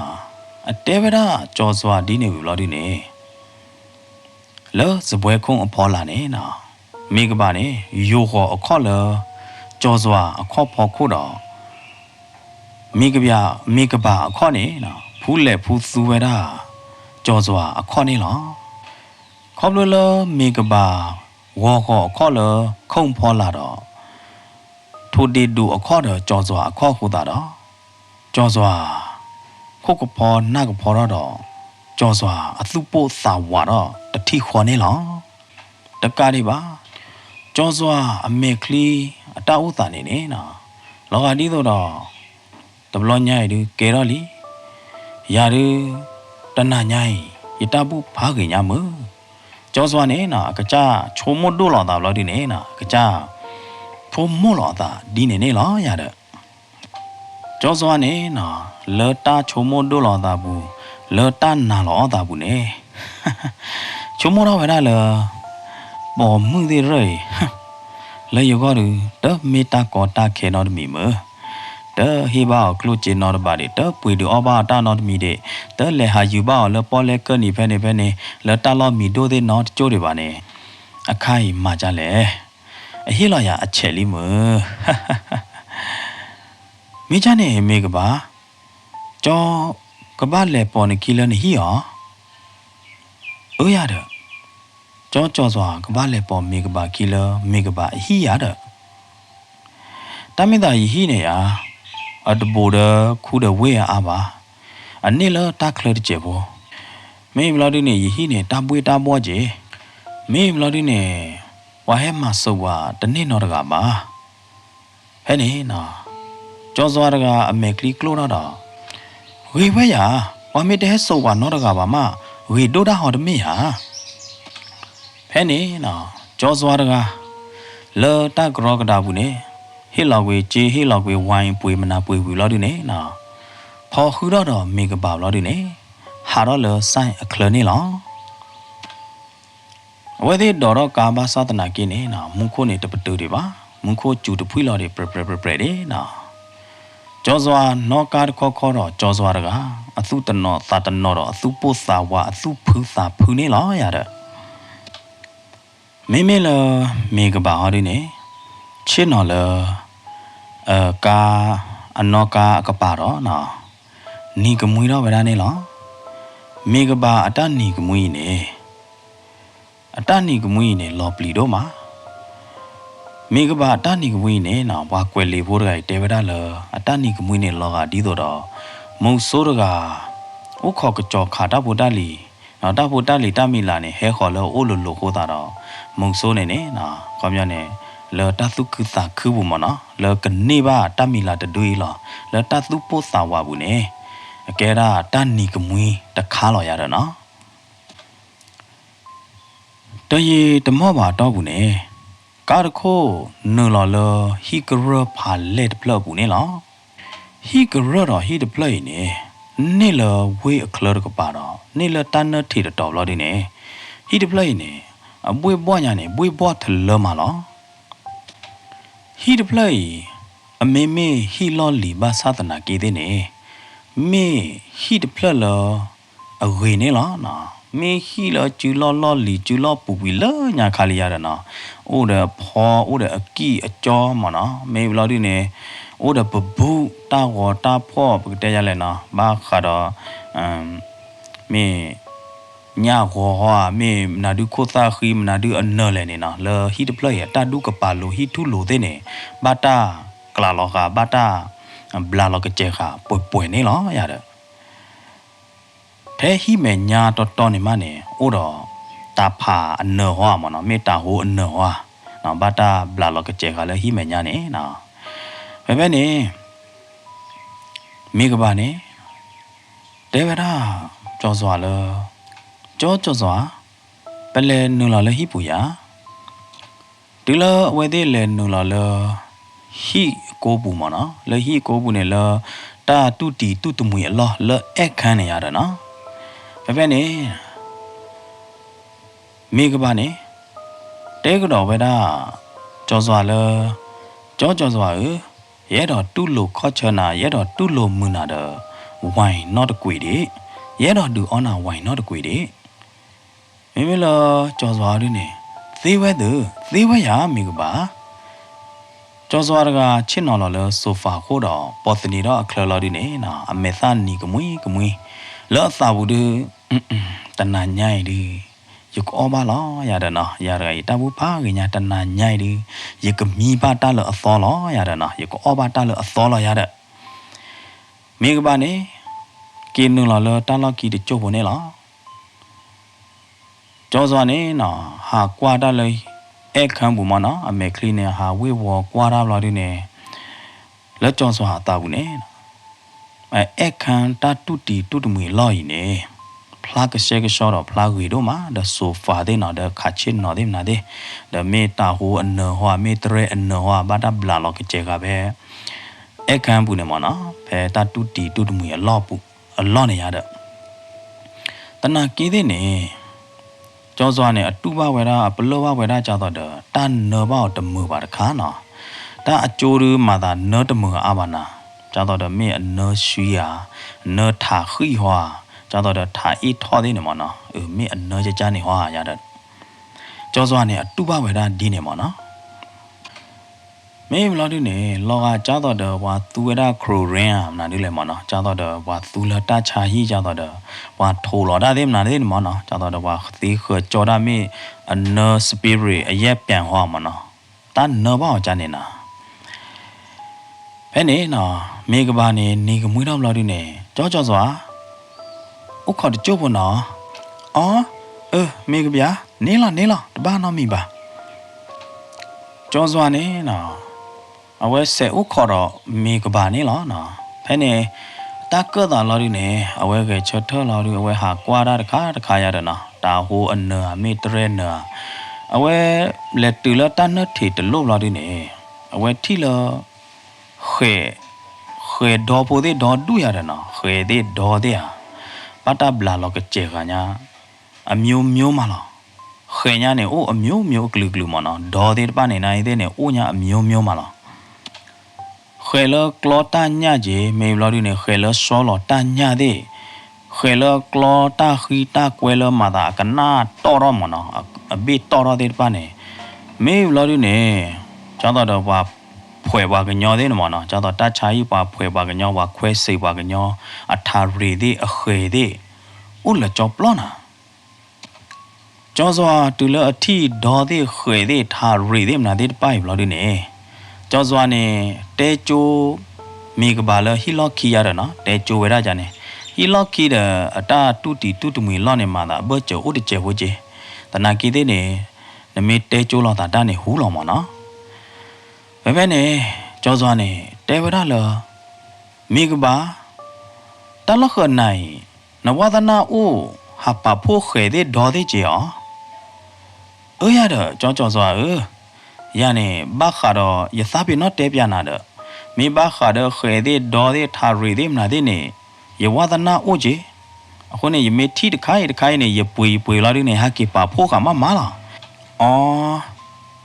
အတဲဝဲဒၣ်ကၠီစွၤဒ်န့ၣ်ဝံၤဘျီဒုန့ၣ်, လၢစပွဲခိၣ်အဖီလာ်န့ၣ်နီၤ, မ့ၢ်ကဘၣ်န့ၣ် ယိၤဃီၤအခီၣ်လၢ ကၠီၤစွၤအခီၣ်ဖီခိၣ်ဒီး မ့ၢ်ကဘၣ် မ့ၢ်ကဘၣ်အခီၣ်န့ၣ်နီၤ ဖူလဲၤဖူသူဝဲဒၣ် ကၠီၤစွၤအခီၣ်န့ၣ်လီၤ. ခီဖျိလၢမ့ၢ်ကဘၣ် ဂီၤဃီၤအခီၣ်လၢခိၣ်ဖီလာ်ဒီး ထိၣ်ဒ့ဒိးအခီၣ်ဒီးကၠီၤစွၤအခီၣ်အဃိသတးဒီး ကၠီၤစွၤ ခိၣ်ကဖီနၢ်ကဖီထီၣ်ဒီး ကၠီၤစွၤအသူၣ်ပိၢ်သးဝးထီၣ်တထံၣ်ဃီန့ၣ်လီၤ. တကးဒံးဘၣ် ကၠီၤစွၤအမဲာ်ချံအတၢ်အိၣ်သးန့ၣ်န့ၣ်နီၤ, လီၤဂာ်ဒ်သိးဒီး တဘျီညါအံၤဒုးကဲထီၣ်လံ, ယၤဒုး တနၤညါအံၤ ယတၢ်ဘူၣ်ဖးဂ့ၤညါမုၢ်, ကၠီၤစွၤန့ၣ်နီၤ အကစၢ်ဆိကမိၣ်ဒိၣ်လီၤသးဘျီဒုန့ၣ်နီၤ အကစၢ် ဆိကမိၣ်လီၤအသးဒ်န့ၣ်န့ၣ်လီၤယၤဒီး ကၠီၤစွၤန့ၣ်နီၤ လၢတၢ်ဆိကမိၣ်ဒိၣ်လီၤအသးပူၤ, လၢတၢ်နာ်လီၤအီၣ်သးပူၤန့ၣ် ဆိကမိၣ်ထီၣ်ဝဲဒၣ်လၢ ပိာ်မုၣ်သ့ၣ်ရၢၣ်အံၤ လၢယဂီၢ်ဒုး တမ့ၢ်တၢ်ကီတၢ်ခဲနီတမံၤမုၢ်, တဟ့ၣ်ဘၣ်အီၤကျိၣ်စ့နီတဘ့ၣ်ဒံး, တပှ့ၤဒုးအီၣ်ဘၣ်အီၤတၢ်နီတမံၤဒံး, တလဲၤဟးယုၤဘၣ်အီၤလၢပီၣ်လဲၣ်ကၢၢ်နံၤဖဲန့ၣ်ဖဲန့ၣ် လၢတၢ်လီၢ်မံၤဒိၣ်သ့ၣ်နီတကၠိၢ်ဒံးဘၣ်န့ၣ်, အခါအံၤမၤဒ်လဲၣ်, အဟ့ၣ်လီၤယၤအဆဲးလံမုၢ် မ့ၢ်ကၢ်န့ၣ်မ့ၢ်ကဘၣ်, ကၠီ ကဘၣ်လဲၤပိာ်နခံလၢနဟံၣ်အီၤ, အၢယၤဒီး, ကၠီကၠီၤစွၤကဘၣ်လဲၤပိာ်မ့ၢ်ကဘၣ်ခံလၢမ့ၢ်ကဘၣ်အဟံၣ်ယၤဒီး, တၢ်မ့ၢ်သးယဟံၣ်န့ၣ်ယၤ, အတဘူးဒီးခူဒီးဝ့ၢ်အါအါဘၣ်, အန့ၣ်လၢတၢ်ချၢတစဲးဖိ, မ့ၢ်ဘျီဒုန့ၣ် ယဟံၣ်န့ၣ်တၢ်ဘှ့ၣ်တၢ်ဘှီၣ်က့ၤ, မ့ၢ်ဘျီဒုန့ၣ် ပှၤဟဲမၤစိးပှၤတန့ၢ်နီတဂၤဘၣ် ဖဲန့ၣ်နီၤ, ကၠီၤစွၤတဂၤအမဲာ်ချံကျိၣ်ထီၣ်ဒီး, ဂ့ၤဝဲယၤ, ပှၤမ့ၢ်တဟဲစိးပှၤနီတဂၤဘၣ်မး, ဂ့ၤဒိၣ်ဒၣ်ဟီတမ့ၢ်ဧါ. ဖဲန့ၣ်နီၤ, ကၠီၤစွၤတဂၤ လၢတၢ်ကရီကဒါပူၤန့ၣ်, ဟ့ၣ်လီၤကွံာ်က့ ဟ့ၣ်လီၤကွံာ်ဝဲပှ့ၤမနၤပှ့ၤဝံၤလီၤဒုန့ၣ်နီၤ, ဖီဃုထီၣ်ဒီးမ့ၢ်ကဘၣ်လီၤဒုန့ၣ်, ဟးထီၣ်လၢစဲအချၢန့ၣ်လီၤ. အဝဲသ့ၣ်ဒိးထီၣ်ကါဘၣ်ဆၣ်သနာ်က့န့ၣ်နီၤ, မူခိၣ်န့ၣ်တပတုာ်ဒံးဘၣ်, မူခိၣ်စူၤတဖှံလီၤဒံး ပြဲးပြဲးပြဲးပြဲးဒံးနီၤ. ကၠီၤစွၤနီၣ်ကါတခီခီဒီး ကၠီၤစွၤတဂၤ အသူၣ်တနီၤသးတနီၤဒီး အသူၣ်ပိၢ်သးဝး အသူၣ်ဖုသးဖုန့ၣ်လီၤယၤဒီး မ့မ့ၢ်လၢ မ့ၢ်ကဘၣ်ဟီဒုန့ၣ်, ဆ့ၣ်နီၤလၢ ကါ အနီၣ်ကါအကပၤဒီး နံၤကမှံထီၣ်ဝဲဒၣ်န့ၣ်လီၤ. မ့ၢ်ကဘၣ်အတၢ်နံၤကမှံအံၤန့ၣ်, အတၢ်နံၤကမှံအံၤန့ၣ် လီၤပျံၤဒိၣ်မး. မ့ၢ်ကဘၣ်အတၢ်နံၤကမှံအံၤန့ၣ်နီၤ, ပှၤကွဲးလံာ်ဖိတဂၤအံၤတဲဝဲဒၣ်လၢ အတၢ်နံၤကမှံန့ၣ် လီၤဂာ်ဒ်သိးဒီး မုၢ်စိတဂၤ အိၣ်ခိးကစီၤခးတၢ်ဖိတၢ်လံၤ, တၢ်ဖိတၢ်လံၤတၢ်မံၤလၢ်န့ၣ် ဟဲဃီၤလၢအအိၣ်လိၤလိၤအဃိသတးဒီး မုၢ်စိန့ၣ်န့ၣ်, ခီပညီန့ၣ် လၢတၢ်သူၣ်ခုသးခုပူၤမ့ၢ်နီၤ, လၢကန့ၢ်ဘၣ်တၢ်မံၤလၢ်တဒုအံၤလီၤ, လၢတၢ်သူၣ်ပိၢ်သးဝးပူၤန့ၣ်, အကဲဒၣ်တၢ်နံၤကမှံတခါလီၤယၤဒီးနီၤ. တယံာ်တမီၢ်ဘၣ်အတီၢ်ပူၤန့ၣ်, ကါတခိၣ်နုာ်လီၤလၢဟံၣ်ကရၢၢ်ဖးလဲၢ်တဖျၢၣ်အပူၤန့ၣ်လီၤ. ဟံၣ်ကရၢၢ်ဒီးဟံၣ်တဖျၢၣ်အံၤန့ၣ်, န့ၢ်လၢဝ့ၢ်အချၢတကပၤဒီး န့ၢ်လၢတၢ်နၢၣ်ထံးတတီၤဘျီဒုန့ၣ်, ဟံၣ်တဖျၢၣ်အံၤန့ၣ်, အဘှ့ၣ်ဘှီၣ်ညါန့ၣ် ဘှ့ၣ်ဘှီၣ်ထလၢမးလီၤ. ဟံၣ်တဖျၢၣ်အံၤ, အမ့မ့ၢ်ဟံၣ်လီၢ်လံၤဘၣ်ဆၣ်သနာ်က့သ့ၣ်န့ၣ်, မ့ၢ်ဟံၣ်တဖျၢၣ်လၢ အဂ့ၤန့ၣ်လီၤ. မ့ၢ်ဟံၣ်လၢစုလီၢ်လီၢ်လံၤ စုလီၢ်ပူၤကွံာ်လၢညါခါလံယၤဒီးနီၤ, အိၣ်ဒီးအဖီ အိၣ်ဒီးအကံၢ်အကၠီမ့ၢ်နီၤ, မ့ၢ်ဘျီဒုန့ၣ်, အိၣ်ဒီးပဘူးတၢ်ဂီၤတၢ်ဖီၣ် ပကတဲယၤလဲၣ်နီၤ, ဘၣ်ဃးဒီး မ့ၢ် ညၣ်ဂီၤဧါ, မ့ၢ်မနုၤဒုးခိၣ်သၣ်ဃံ မနုၤဒုးအနၢၤလဲၣ်န့ၣ်နီၤ, လၢဟံၣ်တဖျၢၣ်အံၤ အတၢ်ဒူကပၤလိၤ ဟံၣ်ထူၣ်လိၤသ့ၣ်န့ၣ်, ဘၣ်တၢ်ကျးလီၤဃာ် ဘၣ်တၢ် ဘျးလီၤကစဲၤဃာ် ပှဲၤပှဲၤန့ၣ်လီၤယၤဒီး ဖဲဟံၣ်မဲာ်ညါတီတီန့ၣ်မးန့ၣ် အိၣ်ဒီး တၢ်ဖးအနၢၤဟီဧါမ့ၢ်နီၤ, မ့ၢ်တၢ်ဟိအနၢၤဟီဧါ, ဘၣ်တၢ်ဘျးလီၤကစဲၤဃာ်လၢဟံၣ်မဲာ်ညါန့ၣ်နီၤ. ဖဲဖဲန့ၣ် မ့ၢ်ကဘၣ်န့ၣ် တဲဝဲဒၣ် ကၠီၤစွၤလၢ ကၠီကၠီၤစွၤ, ပလဲၤနုာ်လီၤလၢဟံၣ်ပူၤယၤ တုၤလၢအဝဲသ့ၣ်လဲၤနုာ်လီၤလၢ ဟံၣ်ကိပူၤမ့ၢ်နီၤ, လၢဟံၣ်ကိပူၤန့ၣ်လၢ တၢ်တူၢ်တံၤတူၢ်တမှံၤအလီၢ်လၢအဲၣ်ခၢန့ၣ်ယၤဒီးနီၤ, ဖဲဖဲန့ၣ် မ့ၢ်ကဘၣ်န့ၣ် တဲကဒီးဝဲဒၣ် ကၠီၤစွၤလၢ ကၠီကၠီၤစွၤဧၢ, ယအဲၣ်ဒိးတူၢ်လိာ်ခီၣ်ဆၢနၤ, ယအဲၣ်ဒိးတူၢ်လိာ်မုာ်နၤဒီး ဝဲနီၣ်တကွံာ်ဒံး, ယအဲၣ်ဒိးဒုးအီနၤဝဲနီၣ်တကွံာ်ဒံး. မ့မ့ၢ်လၢကၠီၤစွၤဒုန့ၣ်, သ့ဝဲသု, သ့ဝဲယၤမ့ၢ်ကဘၣ်. ကၠီၤစွၤတဂၤဆ့ၣ်နီၤလီၤလၢ sofa အဃိဒီး ပိာ်သနံးထီၣ်အချၢလီၤဒုန့ၣ်, အမဲာ်သၣ်နံၤကမှံကမှံ လၢအသးပူၤဒု, တနၤညါအံၤဒု ယကအီၣ်ဘၣ်လီၤယၤဒီးနီၤ, ယၤတဂၤအံၤတၢ်ဘူၣ်ဖးဂ့ၤညါ, တနၤညါအံၤဒု ယကမံဘၣ်တၢ်လၢအသီလီၤယၤဒီးနီၤ, ယကအီၣ်ဘၣ်တၢ်လၢအသီလီၤယၤဒီး. မ့ၢ်ကဘၣ်န့ၣ် က့ၤနုာ်လီၤလၢတၢ်လီၢ်ခံတစိၢ်ဖိန့ၣ်လီၤ. ကၠီၤစွၤန့ၣ်နီၤ, ဟးကွၢ်တၢ်လၢ အဲၣ်ခၢၣ်ပူၤမ့ၢ်နီၤ, အမဲာ်ချံန့ၣ် ဟးဝ့ၢ်ဝီၤကွၢ်တၢ်ဘျီဒုန့ၣ်, လၢကၠီၤစွၤအသးပူၤန့ၣ် အဲၣ်ခၢၣ်တၢ်တူၢ်တံၤတူၢ်တမှံၤအလီၢ်အံၤန့ၣ်, ဖျါကဆှဲကဆှီဒီးဖျါဂ့ၤဒိၣ်မး, ဒီး sofa သ့ၣ်နီၤ, ဒီးခးဆ့ၣ်နီၤသ့ၣ်မနုၤသ့ၣ်, ဒီးမ့ၢ်တၤဟိအနၢၤဟီ, မ့ၢ်တရဲၣ်အနၢၤဟီ, ဘၣ်တၢ်ဘျးလီၤကစဲၤဃာ်ဖဲ အဲၣ်ခၢၣ်ပူၤန့ၣ်မ့ၢ်နီၤ, ဖဲတၢ်တူၢ်တံၤတူၢ်တမှံၤအလီၢ်ပူၤ, အလီၢ်န့ၣ်ယၤဒီး သနာ်က့သ့ၣ်န့ၣ်, ကၠီၤစွၤန့ၣ် အတူၢ်ဘၣ်ဝဲဒၣ် အပလၢၢ်ဘၣ်ဝဲဒၣ် ကၢ်သိးဒီး တၢ်နၢဘၣ်အီၤတမုာ်ဘၣ်တခါနီၤ, တၢ်အကၠိဒုမၤသးနၢတမုာ်အါဘၣ်နၤ, ကၢ်သိးဒီးမ့ၢ်အနၢဆှံဧါ, နၢထးဃံၣ်ဟီဧါ, ကၢ်သိးဒီးထးအ့ၣ်ထီၣ်သ့ၣ်န့ၣ်မ့ၢ်နီၤ, အမ့ၢ်အနၢကကၢ်န့ၣ်ဟီဧါယၤဒီး, ကၠီၤစွၤန့ၣ် အတူၢ်ဘၣ်ဝဲဒၣ်ဒ်န့ၣ်မ့ၢ်နီၤ. မ့ၢ်ဘျီဒုန့ၣ် လီၤဂာ်ကၢ်သိးဒီးပှၤသူဝဲဒၣ် Korean မနုၤဒ်လဲၣ်မ့ၢ်နီၤ, ကၢ်သိးဒီးပှၤသူလၢတၢ်ဆါဟံၣ် ကၢ်သိးဒီး ပှၤထိးလီၤတၢ်သ့ၣ်မနုၤသ့ၣ်န့ၣ်မ့ၢ်နီၤ, ကၢ်သိးဒီးပှၤသ့ဃၢၤကၠီတၢ်မ့ၢ်အနၢ spirit အယဲၢ်ပၠးဟီမ့ၢ်နီၤ, တၢ်နၢဘၣ်အီၤကၢ်န့ၣ်နၤ ဖဲန့ၣ်နီၤ, မ့ၢ်ကဘၣ်န့ၣ် နံၤကမှံထီၣ်ဘျီဒုန့ၣ် ကၠီကၠီၤစွၤ အိၣ်ခိးတစိၢ်ဖိနီၤ, အီ, အၢ, မ့ၢ်ကဘၣ်, န့ၣ်လီၤ န့ၣ်လီၤ တဘၣ်နီတမံၤဘၣ်. ကၠီၤစွၤန့ၣ်နီၤ, အဝဲစဲးအိၣ်ခိးဒီးမ့ၢ်ကဘၣ်န့ၣ်လီၤနီၤ, ဖဲန့ၣ် တၢ်ကၢၣ်သးလီၤဒုန့ၣ် အဝဲဂဲၤဆၢထၢၣ်လီၤဒု အဝဲဟးကွၢ်တၢ်တခါတခါယၤဒီးနီၤ, တၤဟိအနၢၤဧါ မ့ၢ်တရဲၣ်နၢၤဧါ, အဝဲလဲၤတုၤလၢတၢ်နၢၢ်ထံးတလိၣ်ဘျီဒုန့ၣ် အဝဲထံၣ်လၢ ဃဲၤ, ဃဲၤဒီဖိသ့ၣ်ဒီဒူၣ်ယၤဒီးနီၤ, ဃဲၤသ့ၣ်ဒီသ့ၣ်ဧါ, ဘၣ်တၢ်ဘျးလီၤကစဲၤဃာ်ညါ အမျိုးမျိုးမးလီၤ. ဃဲၤညါန့ၣ် အိၣ်အမျိုးမျိုးအကလုာ်ကလုာ်မ့ၢ်နီၤ, ဒီသ့ၣ်တဖၣ်န့ၣ် နသ့ၣ်န့ၣ် အိၣ်ညါအမျိုးမျိုးမးလီၤ. ဃဲၤလၢကျီတၢ်ညၣ်က့ၤ မ့ၢ်ဘျီဒုန့ၣ် ဃဲၤလၢဆီလီၤတၢ်ညၣ်သ့ၣ်, ဃဲၤလၢကျီတၢ်ဃံတၢ်ကွဲလၢမၤသးအကနၣ်တီၣ်ထီၣ်မ့ၢ်နီၤ, အဘ့ၣ်တီၣ်ထီၣ်သ့ၣ်တဖၣ်န့ၣ်, မ့ၢ်ဘျီဒုန့ၣ် ကၢ်သိးဒီးပှၤဖှဲးပှၤကညီသ့ၣ်န့ၣ်မ့ၢ်နီၤ, ကၢ်သိးတၢ်ဆါဟံၣ်ပှၤဖှဲးပှၤကညီ ပှၤခွဲးစ့းပှၤကညီ အထးရံၣ်သ့ၣ်အဃဲၤသ့ၣ် အိၣ်လၢကၠီပျီနၤ ကၠီၤစွၤတုၤလၢအထံၣ်ဒီသ့ၣ်ဃဲၤသ့ၣ်ထးရံၣ်သ့ၣ်မနုၤသ့ၣ်တဖၣ်အံၤဘျီဒုန့ၣ်, ကၠီၤစွၤန့ၣ် တဲကၠိ မ့ၢ်ကဘၣ်လၢဟံၣ်လီၢ်ခံယၤဒီးနီၤ, တဲကၠိဝဲဒၣ်ကန့ၣ်, ဟံၣ်လီၢ်ခံဒီး အတၢ်တူၢ်တံၤတူၢ်တမှံၤအလီၢ်န့ၣ် မၤသး အဘၢၣ်စၢၤအိၣ်တစဲးဖိက့ၤ, သနာ်က့သ့ၣ်န့ၣ် နမ့ၢ်တဲကၠိလိာ်သးတၢ်န့ၣ်ဟူလီၤမ့ၢ်နီၤ. ဖဲဖဲန့ၣ် ကၠီၤစွၤန့ၣ် တဲဝဲဒၣ်လၢ မ့ၢ်ကဘၣ် တၢ်လီၢ်ဃၢၤနၤအံၤ နဝါသနၢ်အိၣ် ဟးပာ်ဖှိၣ်ဃဲၤသ့ၣ်ဒီသ့ၣ်က့ၤအီၤ, အၢယၤဒီး ကၠီၤကၠီၤစွၤဧၢ, ယၤန့ၣ် ဘၣ်ဃးဒီးယသးပ့ၤနီၣ်တဲပျးနၤဒီး, မ့ၢ်ဘၣ်ဃးဒီးဃဲၤသ့ၣ်ဒီသ့ၣ်ထးရံၣ်သ့ၣ်မနုၤသ့ၣ်န့ၣ် ယဝါသနၢ်အိၣ်က့ၤ, အဃိန့ၣ် ယမ့ၢ်ထံၣ်တခါအံၤတခါအံၤန့ၣ် ယပှ့ၤယပှ့ၤလီၤဒုန့ၣ် ဟဲက့ၤပာ်ဖှိၣ်ဃာ်မးမးလီၤ. အီ,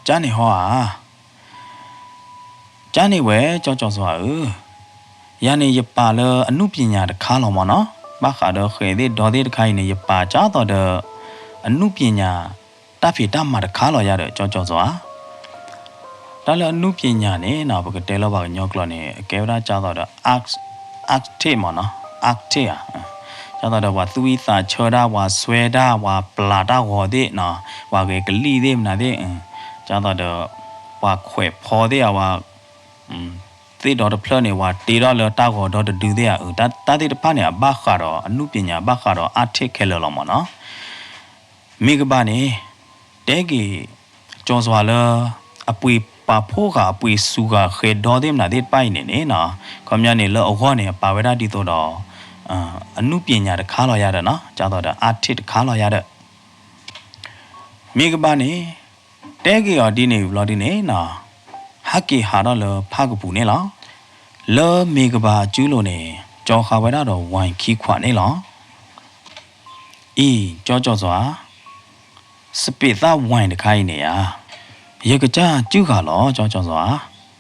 ကန့ၣ်ဟီဧါ ကန့ၣ်ဝဲ ကၠီၤကၠီၤစွၤဧၢ, ယၤန့ၣ်ယပာ်လၢအနုပညာတခါလီၤမ့ၢ်နီၤ, ဘၣ်ဃးဒီးဃဲၤသ့ၣ်ဒီသ့ၣ်တခါအံၤန့ၣ် ယပာ်ကၢ်သိးဒီး အနုပညာ တၢ်ဖံးတၢ်မၤတခါလီၤယၤဒီး ကၠီၤကၠီၤစွၤ, တၢ်လၢအနုပညာန့ၣ်နီၤ ပကတဲလၢပှၤကညီကျိာ်န့ၣ် အကဲဝဲဒၣ်ကၢ်သိးဒီး arts, artist မ့ၢ်နီၤ, artist ဧါ ကၢ်သိးဒီးပှၤသူၣ်ဝံၣ်သးဆၢတၢ် ပှၤဆွဲတၢ် ပှၤပျးတၢ်ဂီၤသ့ၣ်နီၤ, ပှၤဂဲၤကလံၣ်သ့ၣ်မနုၤသ့ၣ်, ကၢ်သိးဒီး ပှၤခွဲးဖီသ့ၣ်ဧါ, ပှၤ သ့ၣ်ဒီတဖျၢၣ်န့ၣ် ပှၤတ့ထီၣ်လၢတၢ်ဂီၤဒီတဒုသ့ၣ်ဧါ, တၢ်သ့ၣ်တဖၣ်န့ၣ် အဘၣ်ဃးဒီး အနုပညာဘၣ်ဃးဒီး artist ခဲလၢာ်လီၤမ့ၢ်နီၤ. မ့ၢ်ကဘၣ်န့ၣ် တဲက့ၤ ကၠီၤစွၤလၢ အပှ့ၤပာ်ဖှိၣ်ဃာ် အပှ့ၤစူၤဃာ်ဃဲၤဒီသ့ၣ်မနုၤသ့ၣ်တဖၣ်အံၤန့ၣ်န့ၣ်နီၤ, ခီပညီန့ၣ် လၢအဂီၢ်န့ၣ် အပာ်ဝဲဒၣ်ဒ်သိးဒီး အနုပညာတခါလီၤယၤဒီးနီၤ, ကၢ်သိးဒီး artist တခါလီၤယၤဒီး မ့ၢ်ကဘၣ်န့ၣ် တဲက့ၤအီၤဒ်န့ၣ်ဘျီဒ်န့ၣ်နီၤ, ဟဲက့ၤဟးထီၣ်လၢဖၣ်ကပူၤန့ၣ်လီၤ. လၢမ့ၢ်ကဘၣ်အစုလိၤန့ၣ် ကၠီဃာ်ဝဲဒၣ်ဒီး wine ခံခွးန့ၣ်လီၤ. အံၤ ကၠီကၠီၤစွၤ, စပံးသၣ် wine တခါအံၤန့ၣ်ဧါ, ယကစၢ်စုဃာ်လီၤ ကၠီကၠီၤစွၤ,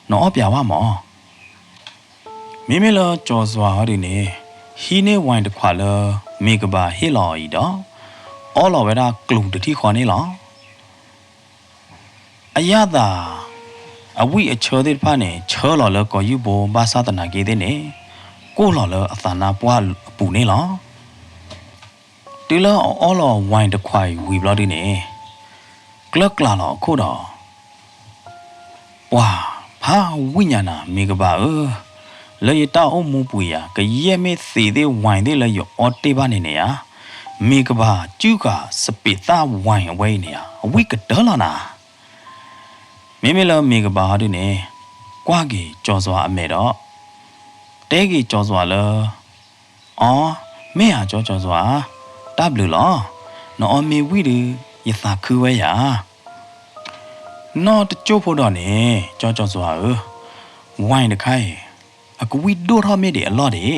နအီၣ်ပျးဝဲမး. မ့မ့ၢ်လၢကၠီၤစွၤဟီဒ်န့ၣ် ဟံးန့ၢ် wine တခွးလၢ မ့ၢ်ကဘၣ်ဟ့ၣ်လီၤအီၤအံၤဒီး အီလီၤဝဲဒၣ်ကျူၤတထံၣ်ဃီန့ၣ်လီၤ. အယၣ်သး အဝံၣ်အဆၢသ့ၣ်တဖၣ်န့ၣ် ဆၢလီၤလၢကီၤယူၢ်ဘိ ဘၣ်ဆၣ်သနာ်က့သ့ၣ်န့ၣ် ကိၢ်လီၤလၢအသးနါပှၢ်အပူၤန့ၣ်လီၤ. တုၤလၢအအီလီၤဝဲတခွးအံၤဝံၤဘျီဒုန့ၣ် ကျၢၢ်ကျးလီၤအခိၣ်ဒီး ပှၤဖးဝံၣ်ညါနၤ မ့ၢ်ကဘၣ်ဧၢ, လၢယတၢ်အိၣ်မူပူၤယၤ ကယဲၢ်မ့ၢ်သ့းသ့ၣ်ဝဲသ့ၣ်လၢယအီတ့ၢ်ဘၣ်န့ၣ်န့ၣ်ဧါ, မ့ၢ်ကဘၣ်စုၣ်ဃာ်စပံးသၣ်ဝဲအဝဲအံၤန့ၣ်ဧါ, အဝံၣ်ကတၢၢ်လီၤနၤ. မ့မ့ၢ်လၢမ့ၢ်ကဘၣ်ဟီဒုန့ၣ် ကွၢ်က့ၤကၠီၤစွၤအမဲာ်ဒီး တဲက့ၤကၠီၤစွၤလၢ အီ, မ့ၢ်ဧါကၠီကၠီၤစွၤ, တၢ်ဘျုးလီၤ. နအီမ့ၢ်ဝံၣ်ဒု ယသးခုဝဲယၤ နီၢ်တကၠိၢ်ဖိဒီးန့ၣ် ကၠီကၠီၤစွၤဧၢ, ဝဲတခါအံၤ အကဝံၣ်ဒိၣ်ထီၣ်မ့ၢ်ဒံးအလီၢ်ဒံး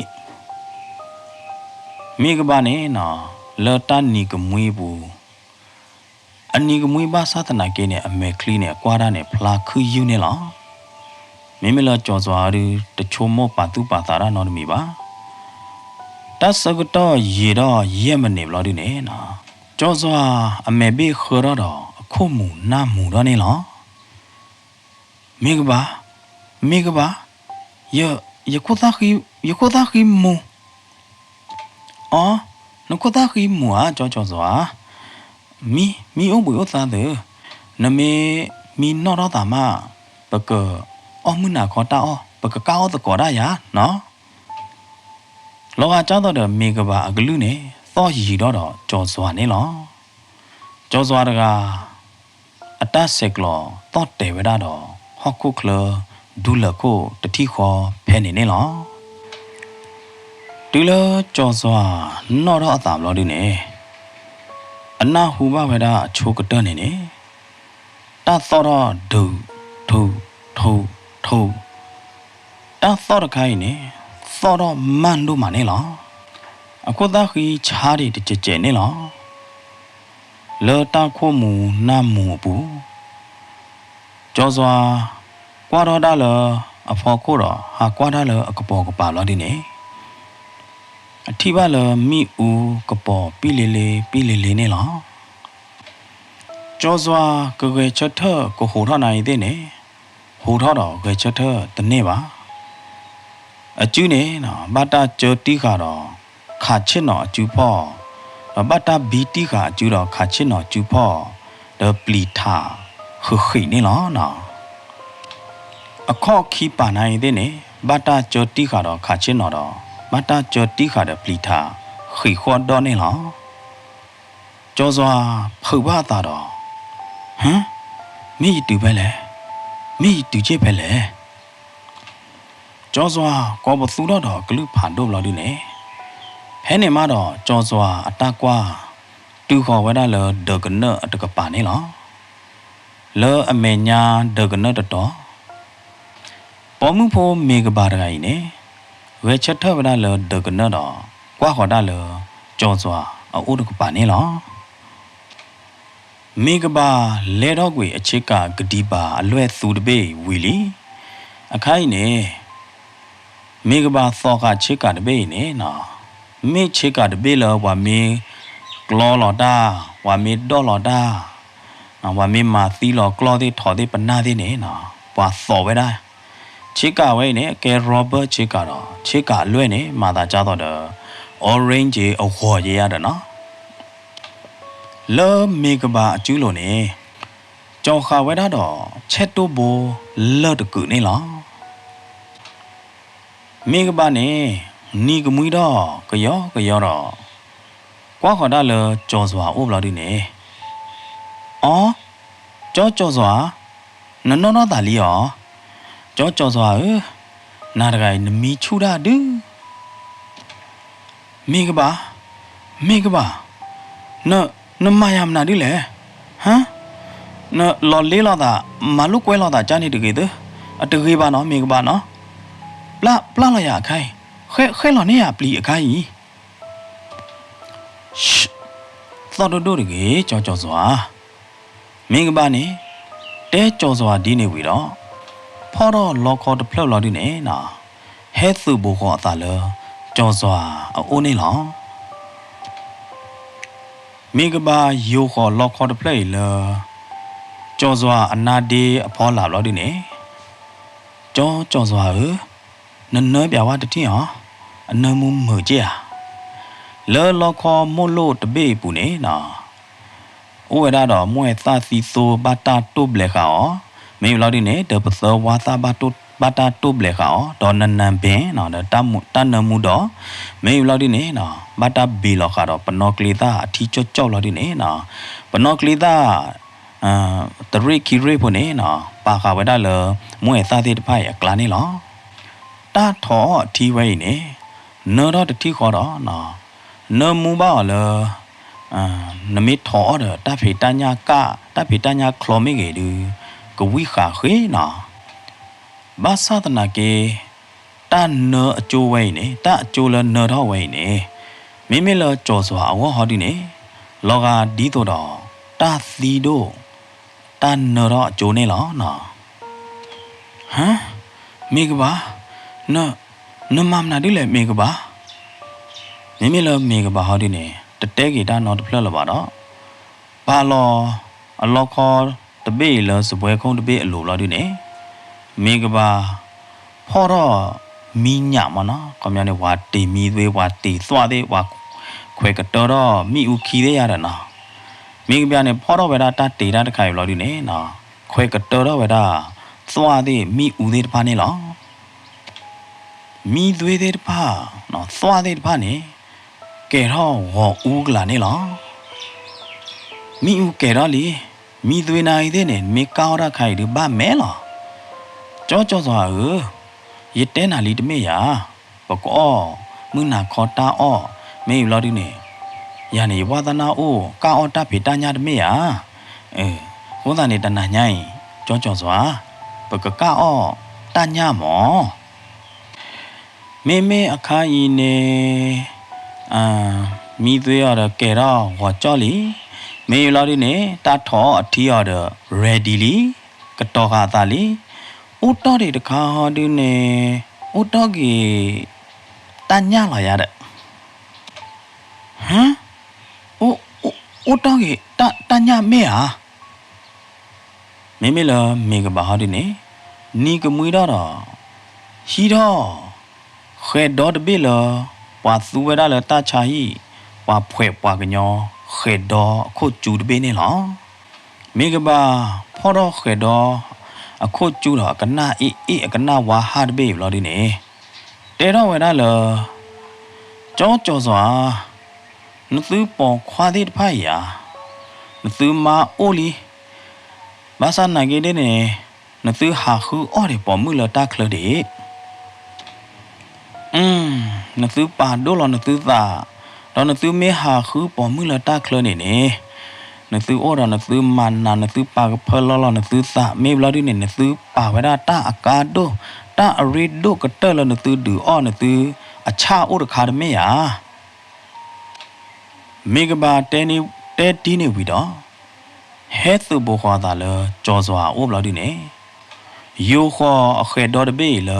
မ့ၢ်ကဘၣ်န့ၣ်နီၤ လၢတၢ်နံၤကမှံအပူၤ အနံၤကမှံဘၣ်ဆၣ်သနာ်က့န့ၣ် အမဲာ်ချံန့ၣ် အကွၢ်တၢ်န့ၣ် ဖျါခုယုၢ်န့ၣ်လီၤ. မ့မ့ၢ်လၢကၠီၤစွၤအံၤဒု တဆိကမိၣ်ပာ်သူၣ်ပာ်သးတၢ်နီတမံၤဘၣ်. တၢ်ဆၢကတီၢ်ယံာ်ထီၣ်ယဲၢ်မံးနံးဘျီဒုန့ၣ်နီၤ ကၠီၤစွၤအမဲာ်ဘ့ၣ်ဃၢထီၣ်ဒီး အခိၣ်မူၤနၢ်မူၤထီၣ်န့ၣ်လီၤ. မ့ၢ်ကဘၣ်, မ့ၢ်ကဘၣ်, ယ, ယခိၣ်သၣ်ဃံ, ယခိၣ်သၣ်ဃံမူၤ, အီ, နခိၣ်သၣ်ဃံမူၤဧါ ကၠီကၠီၤစွၤ, မံ, မံအိၣ်ဘှံးအိၣ်သါသု, နမ့ၢ်မံနီၣ်ထီၣ်သးမး, ပကအီၣ်မုၢ်နၤခီတၢ်အီၣ်, ပကကၢ်အီၣ်သကိးတၢ်ယၤနီၤ. လီၤဂာ်ကၢ်သိးဒီးမ့ၢ်ကဘၣ်အကလုၢ်န့ၣ် သီၣ်ယံၤထီၣ်ဒီးကၠီၤစွၤန့ၣ်လီၤ. ကၠီၤစွၤတဂၤ အတၢ်ဆဲးကျိးသီၣ်တဲာ်ဝဲဒၣ်ဒီး ဟီၣ်ခိၣ်ချၢ ဒူလၢာ်ခိၣ်တထံၣ်ဃီဖဲန့ၣ်န့ၣ်လီၤ. တုၤလၢကၠီၤစွၤနီၣ်ထီၣ်အသးဘျီဒုန့ၣ် အနၢ်ဟူဘၣ်ဝဲဒၣ်အဆိကတၢၢ်န့ၣ်န့ၣ် တၢ်သီၣ်ထီၣ်ဒုး ထူး ထူး ထူး တၢ်သီၣ်တခါအံၤန့ၣ် သီၣ်ထီၣ်မၢ်ဒိၣ်မးန့ၣ်လီၤ. အခိၣ်သၣ်ဃံဆါဒံးတစဲးစဲးန့ၣ်လီၤ. လၢတၢ်ခိၣ်မူၤနၢ်မူၤအပူၤ ကၠီၤစွၤ ကွၢ်ထီၣ်တၢ်လၢအဖီခိၣ်ဒီး ဟးကွၢ်တၢ်လၢအကပိာ်ကပၤဘျီဒုန့ၣ် အထံၣ်ဘၣ်လၢမ့ၣ်အူကပိာ်ပံၣ်လ့လ့ ပံၣ်လ့လ့န့ၣ်လီၤ. ကၠီၤစွၤကဂဲၤဆၢထၢၣ်ကဟိးထီၣ်နၤအံၤသ့ၣ်န့ၣ် ဟိးထီၣ်ဒီးဂဲၤဆၢထၢၣ်တန့ၢ်ဘၣ်. အစုန့ၣ် ဘၣ်တၢ်ကၢတံၢ်ဃာ်ဒီး ခးဆ့ၣ်နီၤအစုဖီၣ်, ဒီးဘၣ်တၢ်ဘံတံၢ်ဃာ်အစုဒီးခးဆ့ၣ်နီၤစုဖီၣ်, ဒီးပျံၤထးဃံးဃံးန့ၣ်လီၤ. အခီၣ်ခံပာ်နၤအံၤသ့ၣ်န့ၣ် ဘၣ်တၢ်ကၢတံၢ်ဃာ်ဒီးခးဆ့ၣ်နီၤဒီး ဘၣ်တၢ်ကၢတံၢ်ဃာ်ဒီးပျံၤထးဃံးဃီဒီးန့ၣ်လီၤ. ကၠီၤစွၤဖုးဘၣ်အသးဒီး ဟၢ, မ့ၢ်ယတုၤဖဲလဲၣ်, မ့ၢ်ယတုၤက့ၢ်ဖဲလဲၣ်. ကၠီၤစွၤကိးပသူထီၣ်ဒီးကလုၢ်ဖးဒိၣ်ဘျီဒုန့ၣ်, ဖဲန့ၣ်မးဒီးကၠီၤစွၤအတၢ်ကွၢ် တုၤဃီၤဝဲဒၣ်လၢဒၢးကနၢၣ်အတကပၤန့ၣ်လီၤ. လၢအမဲာ်ညါဒၢးကနၢၣ်တတီၤ ပိာ်မုၣ်ဖိမ့ၢ်ကဘၣ်တဂၤအံၤန့ၣ် ဂဲၤဆၢထၢၣ်ဝဲဒၣ်လၢဒၢးကနၢၣ်ဒီး ကွၢ်ဃီၤဒၣ်လၢကၠီၤစွၤအအိၣ်တကပၤန့ၣ်လီၤ. မ့ၢ်ကဘၣ်လဲၤထီၣ်ကွံာ်အဆ့ကၤကဒံဘၣ်အလွဲၢ်သူတဘ့ၣ်ဝံၤလံ. အခါအံၤန့ၣ် မ့ၢ်ကဘၣ်သီဃာ်ဆ့ကၤတဘ့ၣ်အံၤန့ၣ် မ့ၢ်ဆ့ကၤတဘ့ၣ်လၢပှၤမ့ၢ်ကျီလီၤတၢ်, ပှၤမ့ၢ်ဒိးလီၤတၢ်, ပှၤမ့ၢ်မၤသံလီၤကျီၢ်သ့ၣ်ထီၣ်သ့ၣ်ပနၢ်သ့ၣ်န့ၣ် ပှၤသီဝဲဒၣ်. ဆ့ကၤဝဲအံၤန့ၣ် အကဲ rubber ဆ့ကၤဒီး ဆ့ကၤအလွဲၢ်န့ၣ် မၤသးကၢ်သိးဒီး orange အဂီၤယဲယါဒီးနီၤ လၢမ့ၢ်ကဘၣ်အစုလိၤန့ၣ် ကၠီၤဃာ်ဝဲဒၣ်ဒီး ဆဲးတိၢ်ဘိလၢၢ်တကုာ်န့ၣ်လီၤ. မ့ၢ်ကဘၣ်န့ၣ် နံၤကမှံထီၣ်ကယီကယီဒီး ကွၢ်ဃီၤဒၣ်လၢကၠီၤစွၤအိၣ်ဘျီဒုန့ၣ်, အီ, ကၠီကၠီၤစွၤ, နနီၣ်ထီၣ်သးလံဧါ. ကၠီကၠီၤစွၤဧၢ, နၤတဂၤအံၤနမံဆူၣ်တၢ်ဒု မ့ၢ်ကဘၣ်, မ့ၢ်ကဘၣ်, န, နမၤယၤမနုၤဒ်လဲၣ်, ဟါ, နလီၤလ့လိာ်သး, မၤလိာ်ကွဲလိာ်သးကၢ်န့ၣ်တဂ့ၤသၢ, အတဂ့ၤဘၣ်နီၤ မ့ၢ်ကဘၣ်နီၤ, ပျၢ်, ပျၢ်လီၤယၤအခါအံၤ, ဃဲ, ဃဲလီၤန့ၢ်ယၤပျံၤအခါအံၤ သီၣ်ဒိၣ်ဒိၣ်တဂ့ၤ ကၠီကၠီၤစွၤ, မ့ၢ်ကဘၣ်န့ၣ်, တဲကၠီၤစွၤဒ်န့ၣ်ဝံၤဒီး, ဖီၣ်ထီၣ်လီခီတဖျၢၣ်ဘျီဒုန့ၣ်, ဟဲသုးဘူးဃီၤအသးလၢ ကၠီၤစွၤအအိၣ်န့ၣ်လီၤ. မ့ၢ်ကဘၣ်ယိၤဃီၤလီခီတဖျၢၣ်အံၤလၢ ကၠီၤစွၤအနါဒ့အဖီလာ်ဘျီဒုန့ၣ်, ကၠီၤကၠီၤစွၤဧၢ, နနၢပၠးဝဲတထံၣ်အီၤ, အနၢမူမုာ်က့ဧါ. လၢလီခီမိၢ်လိၣ်တဘ့ၣ်အပူၤန့ၣ်နီၤ အိၣ်ဝဲဒၣ်ဒီးမိၢ်အဲၣ်သၣ်သံသိဘၣ်တၢ်တိၢ်ဘျဲးဃာ်အီၤ, မ့ၢ်ဘျီဒုန့ၣ် ဒီးပသၢဝါသၣ်ဘၣ်တိၢ်, ဘၣ်တၢ်တိၢ်ဘျဲးဃာ်အီၤ, ဒီးနနၢဘ့ၣ်နီၤ ဒီးတၢ်မူ, တၢ်နၢမူဒီး, မ့ၢ်ဘျီဒုန့ၣ်နီၤ ဘၣ်တၢ်ဘ့ၣ်လီၤဃာ်ဒီးပနီၢ်ကျ့သၣ်အထံကၠီၣ်ကၠီၣ်ဘျီဒုန့ၣ်နီၤ, ပနီၢ်ကျ့သၣ် တရ့ၣ်ခံရ့ၣ်ဖိန့ၣ်နီၤ ပာ်ဃာ်ဝဲဒၣ်လၢ မိၢ်အဲၣ်သၣ်သ့ၣ်တဖၣ်အံၤအကျါန့ၣ်လီၤ. တၢ်ထိးအီၣ်အထံဝဲအံၤန့ၣ် နၢထီၣ်တထံၣ်ဃီဒီး နၢမူဘၣ်အီၤလၢ နမ့ၢ်ထိးအီၣ်ဒီးတၢ်ဖံးတၢ်ညၣ်ကၣ် တၢ်ဖံးတၢ်ညၣ်ချီမ့ၢ်ဂ့ၤဒုး ကဝံၣ်ဃာ်ဃ့နီၤ. ဘၣ်ဆၣ်သနာ်က့ တၢ်နၢအကၠိဝဲအံၤန့ၣ် တၢ်အကၠိလၢနၢထီၣ်ဝဲအံၤန့ၣ် မ့မ့ၢ်လၢကၠီၤစွၤအဂီၢ်ဟီဒုန့ၣ် လီၤဂာ်ဒ်သိးဒီး တၢ်သံဒိၣ် တၢ်နၢထီၣ်အကၠိန့ၣ်လီၤနီၤ. ဟါ, မ့ၢ်ကဘၣ်, န, နမၤမနုၤဒ်လဲၣ်မ့ၢ်ကဘၣ်. မ့မ့ၢ်လၢမ့ၢ်ကဘၣ်ဟီဒုန့ၣ် တတဲက့ၤတၢ်နီတဖျၢၣ်လၢၤဘၣ်ဒီး ပာ်လီၤအလီခီတဘ့ၣ်အံၤလၢစပွဲခိၣ်တဘ့ၣ်အလိၤဘျီဒုန့ၣ် မ့ၢ်ကဘၣ် ဖီၣ်ထီၣ်မံညၣ်မ့ၢ်နီၤ, ခီပညီန့ၣ် ပှၤတ့ၢ်မံသွ့ ပှၤတ့ၢ်သွၣ်သ့ၣ် ပှၤခွဲးကတၢထီၣ်မ့ၣ်အူခံသ့ၣ်ယါဒီးနီၤ, မ့ၢ်ကဘၣ်န့ၣ် ဖီၣ်ထီၣ်ဝဲဒၣ်တၢ်တ့ၢ်တၢ်တခါအံၤဘျီဒုန့ၣ်နီၤ ခွဲးကတၢထီၣ်ဝဲဒၣ် သွၣ်သ့ၣ်မ့ၣ်အူသ့ၣ်တဖၣ်န့ၣ်လီၤ. မံသွ့သ့ၣ်တဖၣ်, သွၣ်သ့ၣ်တဖၣ်န့ၣ် ကဲၤထီၣ်ဂီၤအူကလာ်န့ၣ်လီၤ. မ့ၣ်အူကဲၤထီၣ်လံ, မံသွ့နၤအံၤသ့ၣ်န့ၣ် မ့ၢ်ကၢ်အီၣ်တၢ်ခါအံၤဒုးဘၣ်မဲာ်လီၤ. ကၠီကၠီၤစွၤဧၢ, ယတဲနၤလံတမ့ၢ်ယၤ, ပကအီၣ်မုၢ်နၤခီတၢ်အီၣ်, မ့ၢ်အံၤဘျီဒုန့ၣ် ယၤန့ၣ် ယဘၣ်သနာ်အိၣ်ကၢ်အီၣ်တၢ်ဖံးတၢ်ညၣ်တမ့ၢ်ဧါ. အဃိသတးန့ၣ် တနၤညါအံၤ ကၠီကၠီၤစွၤ, ပကကၢ်အီၣ်တၢ်ညၣ်မး. မ့မ့ၢ်အခါအံၤန့ၣ် မံသွ့အီၤဒီးကဲၤထီၣ်ဂီၤကၠီၣ်လံ. မ့ၢ်အံၤဘျီဒုန့ၣ် တၢ်ထိးအီၣ်အထံအီၤဒီး ready လံ. ကတီၤဃာ်အသးလံ. အိၣ်တီၢ်ဒံးတခါဟီဒုန့ၣ် အိၣ်တီၢ်က့ၤ တၢ်ညၣ်လီၤယၤဒီး ဟါ, အိၣ်တီၢ်က့ၤတၢ်ညၣ်မ့ၢ်ဧါ. မ့မ့ၢ်လၢမ့ၢ်ကဘၣ်ဟီဒုန့ၣ် နံၤကမှံထီၣ်ဒီး ဟံးထီၣ် ဃဲၤဒီတဘ့ၣ်လၢ ပှၤသူဝဲဒၣ်လၢတၢ်ဆါဟံၣ် ပှၤဖှဲးပှၤကညီ ဃဲၤဒီအခိၣ်ကူတဘ့ၣ်န့ၣ်လီၤ. မ့ၢ်ကဘၣ်ဖီၣ်ထီၣ်ဃဲၤဒီ အခိၣ်ကူဒီးအကနၣ်အ့ၣ်အ့ၣ်အကနၣ်ဝါဟၣ်တဘ့ၣ်အံၤဘျီဒုန့ၣ် တဲထီၣ်ဝဲဒၣ်လၢ ကၠီကၠီၤစွၤဧၢ, နသုပိာ်ခွါသ့ၣ်တဖၣ်အံၤဧါ, နသုမါအိၣ်လံ. ဘၣ်ဆၣ်သနာ်က့ဒ်န့ၣ် နသုဟးဃုအီၣ်ဒံးပိာ်မုၣ်လၢတၢ်ချၢဒံး နသုပာ်ဒိၣ်လီၤနသုသး, ဒီးနသုမ့ၢ်ဟးဃုပိာ်မုၣ်လၢတၢ်ချၢန့ၣ်န့ၣ်, နသုအိၣ်ဒီးနသုမၤနၤ နသုပာ်ကဖၢလီၤလီၤနသုသး မ့ၢ်ဘျီဒုန့ၣ် နသုပာ်ဝဲဒၣ်တၢ်အကါဒိၣ် တၢ်အရ့ဒိၣ်ကတၢၢ်လၢနသုဒုးအီၣ်နသုအဆၣ်အိၣ်တခါတမ့ၢ်ဧါ. မ့ၢ်ကဘၣ်တဲတ့ၢ်န့ၣ်ဝံၤဒီး ဟဲသုးဘူးဃီၤအသးလၢကၠီၤစွၤအအိၣ်ဘျီဒုန့ၣ်, ယိၤဃီၤအဃဲၤဒီတဘ့ၣ်အံၤလၢ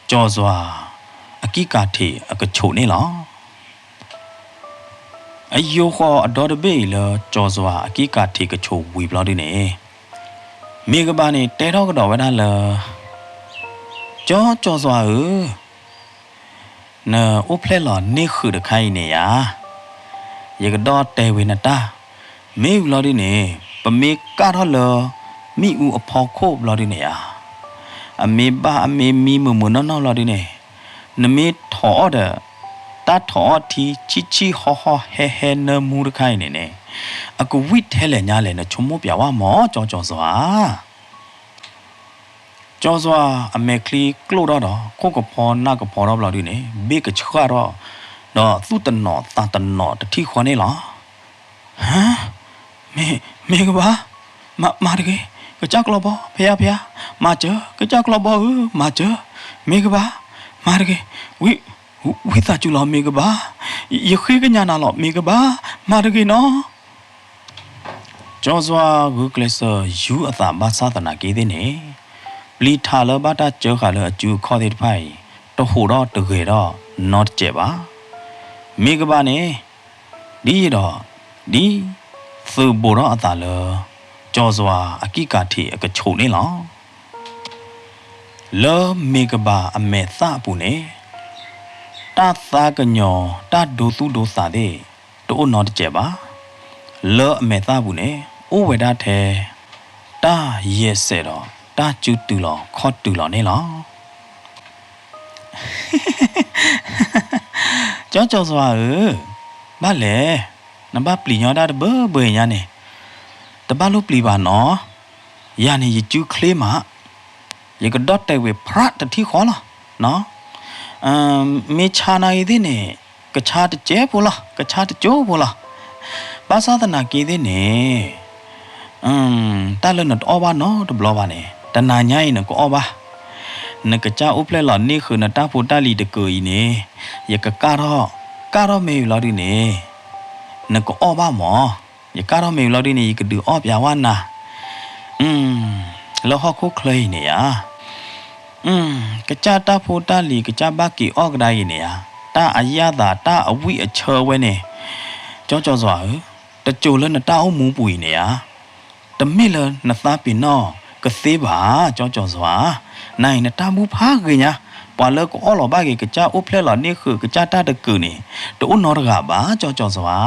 ကၠီၤစွၤအကံၢ်ကၤထံးအကဆိးန့ၣ်လီၤ. အယိၤဃီၤအဒီတဘ့ၣ်အံၤလၢကၠီၤစွၤအကံၢ်ကၤထံးကဆိးဝံၤဘျီဒုန့ၣ်, မ့ၢ်ကဘၣ်န့ၣ်တဲထီၣ်ကဒီးဝဲဒၣ်လၢ ကၠီၤကၠီၤစွၤဧၢ, နအိၣ်ဖျဲၣ်လီၤန့ၢ်ဃုာ်တခါအံၤန့ၣ်ယါ, ယကဒီၣ်တဲဝံၤနတၢ်, မ့ၢ်ဘျီဒုန့ၣ် ပမ့ၢ်ကၢ်ထီၣ်လၢ မ့ၣ်အူအဖီခိၣ်ဘျီဒုန့ၣ်ဧါ, အမ့ၢ်ဘၣ်အမ့ၢ်မံမုာ်မုာ်နီၢ်နီၢ်ဘျီဒုန့ၣ်, နမ့ၢ်ထိးအီၣ်ဒီး တၢ်ထိးအီၣ်ထံဆံၣ်ဆံၣ်ဟီၣ်ဟီၣ်ဟဲဟဲနၢမူတခါအံၤန့ၣ်န့ၣ်, အကဝံၣ်ထဲလဲၣ်ညါလဲၣ် နဆိကမိၣ်ပျးဝဲမၢ် ကၠီၤကၠီၤစွၤဧါ. ကၠီၤစွၤအမဲာ်ချံကျိၣ်ထီၣ်ဒီး ခိၣ်ကဖီနၢ်ကဖီထီၣ်ဘျီဒုန့ၣ် ဘ့ၣ်ကဆှၣ်ထီၣ်, ဒီးသူၣ်တနီၤသးတနီၤတထံၣ်ဃီန့ၣ်လီၤ. ဟါ, မ့ၢ်, မ့ၢ်ကဘၣ်, မၤတဂ့ၤ, ကစၢ်ကျီဘီ, ဖဲယါဖဲယါ, မၤစၢၤ, ကစၢ်ကျီဘီဧၢ, မၤစၢၤ, မ့ၢ်ကဘၣ်, မၤတဂ့ၤ, ဝံ, ဝံသးစူၤလီၤ မ့ၢ်ကဘၣ်, ယဃ့ကညးနၤလီၤ မ့ၢ်ကဘၣ်, မၤတဂ့ၤနီၤ. ကၠီၤစွၤဂုာ်ကျဲးစၢးယူၤအသးဘၣ်ဆၣ်သနာ်က့သ့ၣ်န့ၣ်, ပျံၤထးလၢဘၣ်တၢ်စၢဃာ်လၢအစုအခီၣ်သ့ၣ်တဖၣ်အံၤ တဟူးထီၣ်တဂဲၤထီၣ်နီတစဲးဘၣ်. မ့ၢ်ကဘၣ်န့ၣ်, ဒ်ယံာ်ဒီး ဒ်သုးဘူးထီၣ်အသးလၢ ကၠီၤစွၤအကံၣ်ကးထံးအကဆူးန့ၣ်လီၤ. လၢမ့ၢ်ကဘၣ်အမဲာ်သၣ်အပူၤန့ၣ် တၢ်သးကညီၤ တၢ်ဒိသူၣ်ဒိသးသ့ၣ် တအိၣ်နီတစဲးဘၣ်. လၢအမဲာ်သၣ်ပူၤန့ၣ် အိၣ်ဝဲဒၣ်ထဲ တၢ်ယဲၢ်စဲးဒီး တၢ်စုတုၤလီၤခီၣ်တုၤလီၤန့ၣ်လီၤ. ကၠီကၠီၤစွၤဧၢ, ဘၣ်လဲၣ်, နဘၣ်ပျံၤညီဒၣ်တဘၢဘၢအံၤညါန့ၣ်, တဘၣ်လိၣ်ပျံၤဘၣ်နီၤ, ယၤန့ၣ်ယစုချ့မး, ယကဒီၣ်တဲာ်ဝံၤဖြးတထံၣ်ဃီလီၤ. မ့ၢ်ဆါနၤအံၤသ့ၣ်န့ၣ် ကဆါတစဲးဖိလီၤ, ကဆါတကၠိဖိလီၤ. ဘၣ်ဆၣ်သနာ်က့သ့ၣ်န့ၣ် တၢ်လၢနတအီၣ်ဘၣ်နီတဘျီဘၣ်န့ၣ် တနၤညါအံၤနကအီၣ်ဘၣ်. နကစၢ်အိၣ်ဖျဲၣ်လီၤန့ၢ်ဃုာ်နတၢ်ဖိတၢ်လံၤတကုာ်အံၤန့ၣ် ယကကၢ်ထီၣ်, ကၢ်ထီၣ်မ့ၢ်ဝံၤလီၤဒုန့ၣ် နကအီၣ်ဘၣ်မး. ယကၢ်ထီၣ်မ့ၢ်ဝံၤလီၤဒုန့ၣ် ယကဒုးအီၣ်ပျးဝဲနၤ လၢဟီၣ်ခိၣ်ချၢအံၤန့ၣ်ဧါ. ကစၢ်တၢ်ဖိတၢ်လံၤ ကစၢ်ဘၣ်က့ၤအီၣ်ကဒါအံၤန့ၣ်ဧါ, တၢ်အယၣ်သး တၢ်အဝံၣ်အဆၢဝဲန့ၣ် ကၠီကၠီၤစွၤဧၢ, တစိၤလၢနတၢ်အိၣ်မူပူၤအံၤန့ၣ်ဧါ. တမ့ၢ်လၢနသးပ့ၤနီၣ်ကသ့ဘၣ် ကၠီကၠီၤစွၤ, နၤအံၤနတၢ်မူဖးဂ့ၤညါ, ပှၤလၢကအီၣ်လီၤဘၣ်က့ၤ ကစၢ်အိၣ်ဖျဲၣ်လီၤန့ၢ်ဃုာ် ကစၢ်တၢ်တကုာ်န့ၣ် တအိၣ်နီတဂၤဘၣ် ကၠီကၠီၤစွၤ.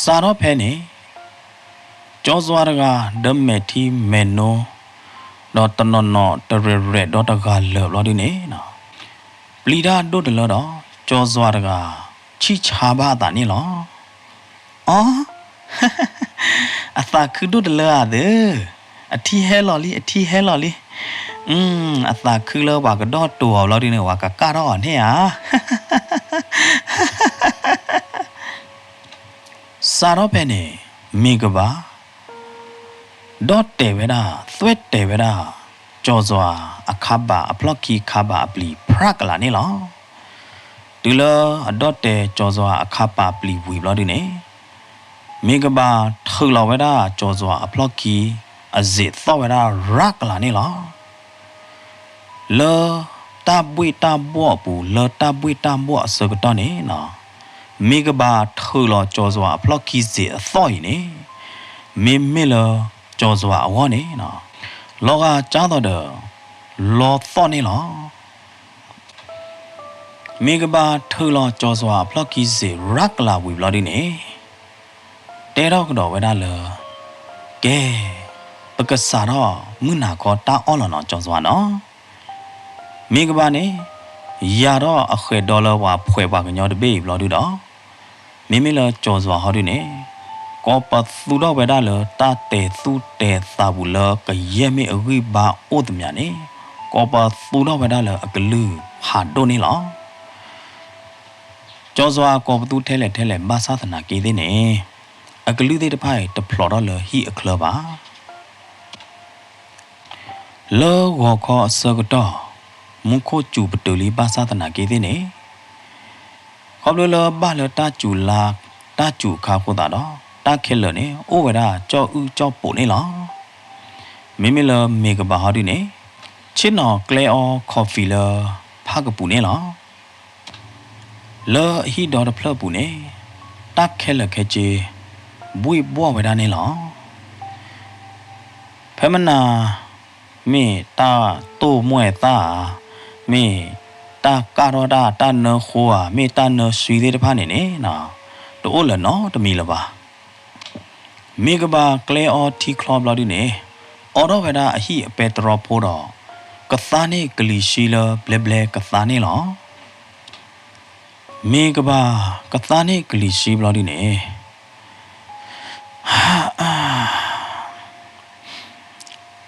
စးထီၣ်ဖဲန့ၣ် ကၠီၤစွၤတဂၤ ဒီးမဲာ်ထံမဲာ်နိ ဒီးတနီၤနီၤတရဲၣ်ရဲၣ်ဒီးတဂၤလၢာ်ဘျီဒုန့ၣ် ပျံၤတၢ်ဒိၣ်တလၢဒီး ကၠီၤစွၤတဂၤ ဆံၣ်ဆါဘၣ်အသးန့ၣ်လီၤ. အီ, အသးခုဒိၣ်တလၢဧါသၢ, အထံဟဲလီၤလံ အထံဟဲလီၤလံ. အသးခုလၢပှၤကဒီၣ်တိၤအီၤဘျီဒုန့ၣ် ပှၤကကၢ်ထီၣ်အီၤန့ၣ်ဧါ. စးထီၣ်ဖဲန့ၣ် မ့ၢ်ကဘၣ် ဒီၣ်တဲာ်ဝဲဒၣ် သွဲၣ်တဲာ်ဝဲဒၣ် ကၠီၤစွၤအခါဘၣ်အဖျီၣ်ခံခါဘၣ်အပျံၤဖြးကလာ်န့ၣ်လီၤ. တုၤလၢအဒီၣ်တဲာ်ကၠီၤစွၤအခါဘၣ်အပျံၤဝံၤဘျီဒုန့ၣ် မ့ၢ်ကဘၣ်ထုးလီၤဝဲဒၣ်ကၠီၤစွၤအဖျီၣ်ခံ အစ့းသီၣ်ဝဲဒၣ်ရးကလာ်န့ၣ်လီၤ. လၢတၢ်ဘှ့ၣ်တၢ်ဘှီၣ်အပူၤ လၢတၢ်ဘှ့ၣ်တၢ်ဘှီၣ်အဆၢကတီၢ်န့ၣ် မ့ၢ်ကဘၣ်ထုးလီၤကၠီၤစွၤအဖျီၣ်ခံစ့းအသီၣ်အံၤန့ၣ် မ့မ့ၢ်လၢကၠီၤစွၤအဂီၢ်န့ၣ် လီၤဂာ်ကၢ်သိးဒီး လီသီၣ်န့ၣ်လီၤ. မ့ၢ်ကဘၣ်ထုးလီၤကၠီၤစွၤအဖျီၣ်ခံစ့းရးကလာ်ဝံၤဘျီဒုန့ၣ် တဲထီၣ်ကဒီးဝဲဒၣ်လၢ ကဲ, ပကစးထီၣ်မုၢ်နၤခီတၢ်အီၣ်လီၤနီၤ ကၠီၤစွၤနီၤ. မ့ၢ်ကဘၣ်န့ၣ် ယၤထီၣ်အဃဲးဒီလၢပှၤဖှဲးပှၤကညီတဘ့ၣ်အံၤဘျီဒုဒီး မ့မ့ၢ်လၢကၠီၤစွၤဟီဒုန့ၣ် ကိးပသူထီၣ်ဝဲဒၣ်လၢတၢ်တဲာ်သူၣ်တဲာ်သးပူၤလၢကယဲၢ်မ့ၢ်အဂံၢ်ဘါအိၣ်သမံးန့ၣ် ကိးပသူထီၣ်ဝဲဒၣ်လၢအကလုၢ်ဖးဒိၣ်န့ၣ်လီၤ. ကၠီၤစွၤကိးပသူထဲလဲၣ်ထဲလဲၣ်ဘၣ်ဆၣ်သနာ်က့သ့ၣ်န့ၣ် အကလုၢ်သ့ၣ်တဖၣ်အံၤတဖျိးထီၣ်လၢဟံၣ်အချၢဘၣ်. လၢဂီၤခီအဆၢကတီၢ် မူခိၣ်စူၤပတုာ်လံဘၣ်ဆၣ်သနာ်က့သ့ၣ်န့ၣ် ခီဖျိလၢဘၣ်လၢတၢ်စူၤလါ တၢ်စူၤအခါအဃိသတးဒီး တၢ်ခဲလၢာ်န့ၣ် အိၣ်ဝဲဒၣ်ကၠီၣ်အုၣ်ကၠီၣ်ပိာ်န့ၣ်လီၤ. မ့မ့ၢ်လၢမ့ၢ်ကဘၣ်ဟီဒုန့ၣ် ဆ့ၣ်နီၤကျဲအီ coffee လၢဖၣ်ကပူၤန့ၣ်လီၤ. လၢအဟံၣ်ဒီတဖျၢၣ်အပူၤန့ၣ် တၢ်ခဲလၢာ်ခဲဆ့ ဘှ့ၣ်ဘှီၣ်ဝဲဒၣ်န့ၣ်လီၤ. ဖဲမနၤ မ့ၢ်တၢ်တိၢ်မှဲၢ်သၣ်ဧါ, မ့ၢ်တၢ်ကၢ်ထီၣ်တၢ်တၢ်နၢဃိဧါ, မ့ၢ်တၢ်နၢဆှံသ့ၣ်တဖၣ်န့ၣ်န့ၣ် တအိၣ်လၢၤနီတမံၤလၢၤဘၣ်. မ့ၢ်ကဘၣ်ကျဲအီထံချီဘျီဒုန့ၣ် အိးထီၣ်ဝဲဒၣ်အဟံၣ်အပဲတြီဖိဒီး ကသါန့ၢ်ကလံၤဆှံလၢဘျဲဘျဲကသါန့ၣ်လီၤ. မ့ၢ်ကဘၣ်ကသါန့ၢ်ကလံၤဆှံဘျီဒုန့ၣ်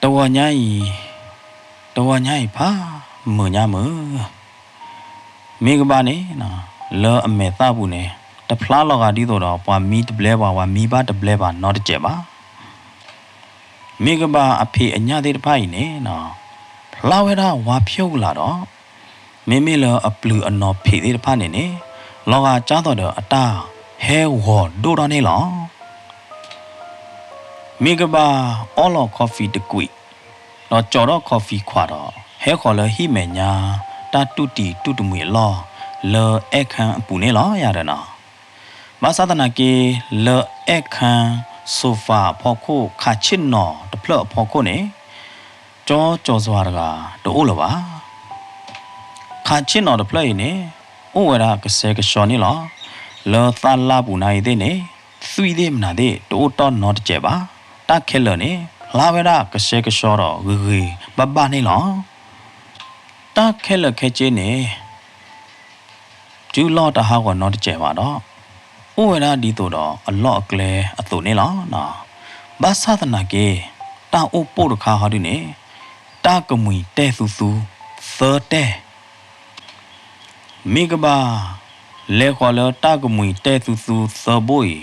တဝီညါအံၤ, တဝီညါအံၤဖးမုာ်ညါမုာ်. မ့ၢ်ကဘၣ်န့ၣ် လၢအမဲာ်သၣ်ပူၤန့ၣ် တဖျါလီၤဂာ်ဒ်သိးဒီး ပှၤမံတဘျဲဘၣ်, ပှၤမံဘၣ်တဘျဲဘၣ်နီတစဲးဘၣ်. မ့ၢ်ကဘၣ်အဖံးအညၣ်သ့ၣ်တဖၣ်အံၤန့ၣ် ဖျါဝဲဒၣ်ဝါဖျိကလာ်ဒီး မ့မ့ၢ်လၢအပျုၤအနီၤဖံးသ့ၣ်တဖၣ်န့ၣ်န့ၣ် လီၤဂာ်ကၢ်သိးဒီးအတၢ်ဟဲဂီၤဒိၣ်ထီၣ်န့ၣ်လီၤ. မ့ၢ်ကဘၣ်အီလီၤ coffee တကွံာ်, ဒီးကၠီၤထီၣ် coffee ခွးဒီး ဟဲဃီၤလၢဟံၣ်မဲာ်ညါ တၢ်တူၢ်တံၤတူၢ်တမှံၤအလီၢ်, လၢအဲၣ်ခၢၣ်အပူၤန့ၣ်လီၤယၤဒီးနီၤ. ဘၣ်ဆၣ်သနာ်က့ လၢအဲၣ်ခၢၣ် sofa အဖီခိၣ် ခးဆ့ၣ်နီၤတဖျၢၣ်အဖီခိၣ်န့ၣ် ကၠီကၠီၤစွၤတဂၤတအိၣ်လၢၤဘၣ်. ခးဆ့ၣ်နီၤတဖျၢၣ်အံၤန့ၣ် အိၣ်ဝဲဒၣ်ကဆှဲကဆှီန့ၣ်လီၤ. လၢသးလါပူၤနၤအံၤသ့ၣ်န့ၣ် သွံၣ်သ့ၣ်မနုၤသ့ၣ်တအိၣ်တီၢ်နီတစဲးဘၣ်. တၢ်ခဲလၢာ်န့ၣ် ဖျါဝဲဒၣ်ကဆှဲကဆှီဒီးဂ့ၤဂ့ၤဘၣ်ဘၣ်န့ၣ်လီၤ. တၢ်ခဲလၢာ်ခဲဆ့န့ၣ် စုလီၢ်တဟးဂီၤနီတစဲးဘၣ်ဒီး အိၣ်ဝဲဒၣ်ဒ်သိးဒီးအလီၢ်အကျဲအသိးန့ၣ်လီၤ. ဘၣ်ဆၣ်သနာ်က့ တၢ်အိၣ်ပိၢ်တခါဟီဒုန့ၣ် တၢ်ကမှံၤတဲၢ်သူသူသၢတဲၢ် မ့ၢ်ကဘၣ် လဲၤဃီၤလၢတၢ်ကမှံၤတဲၢ်သူသူသၢဘိအံၤ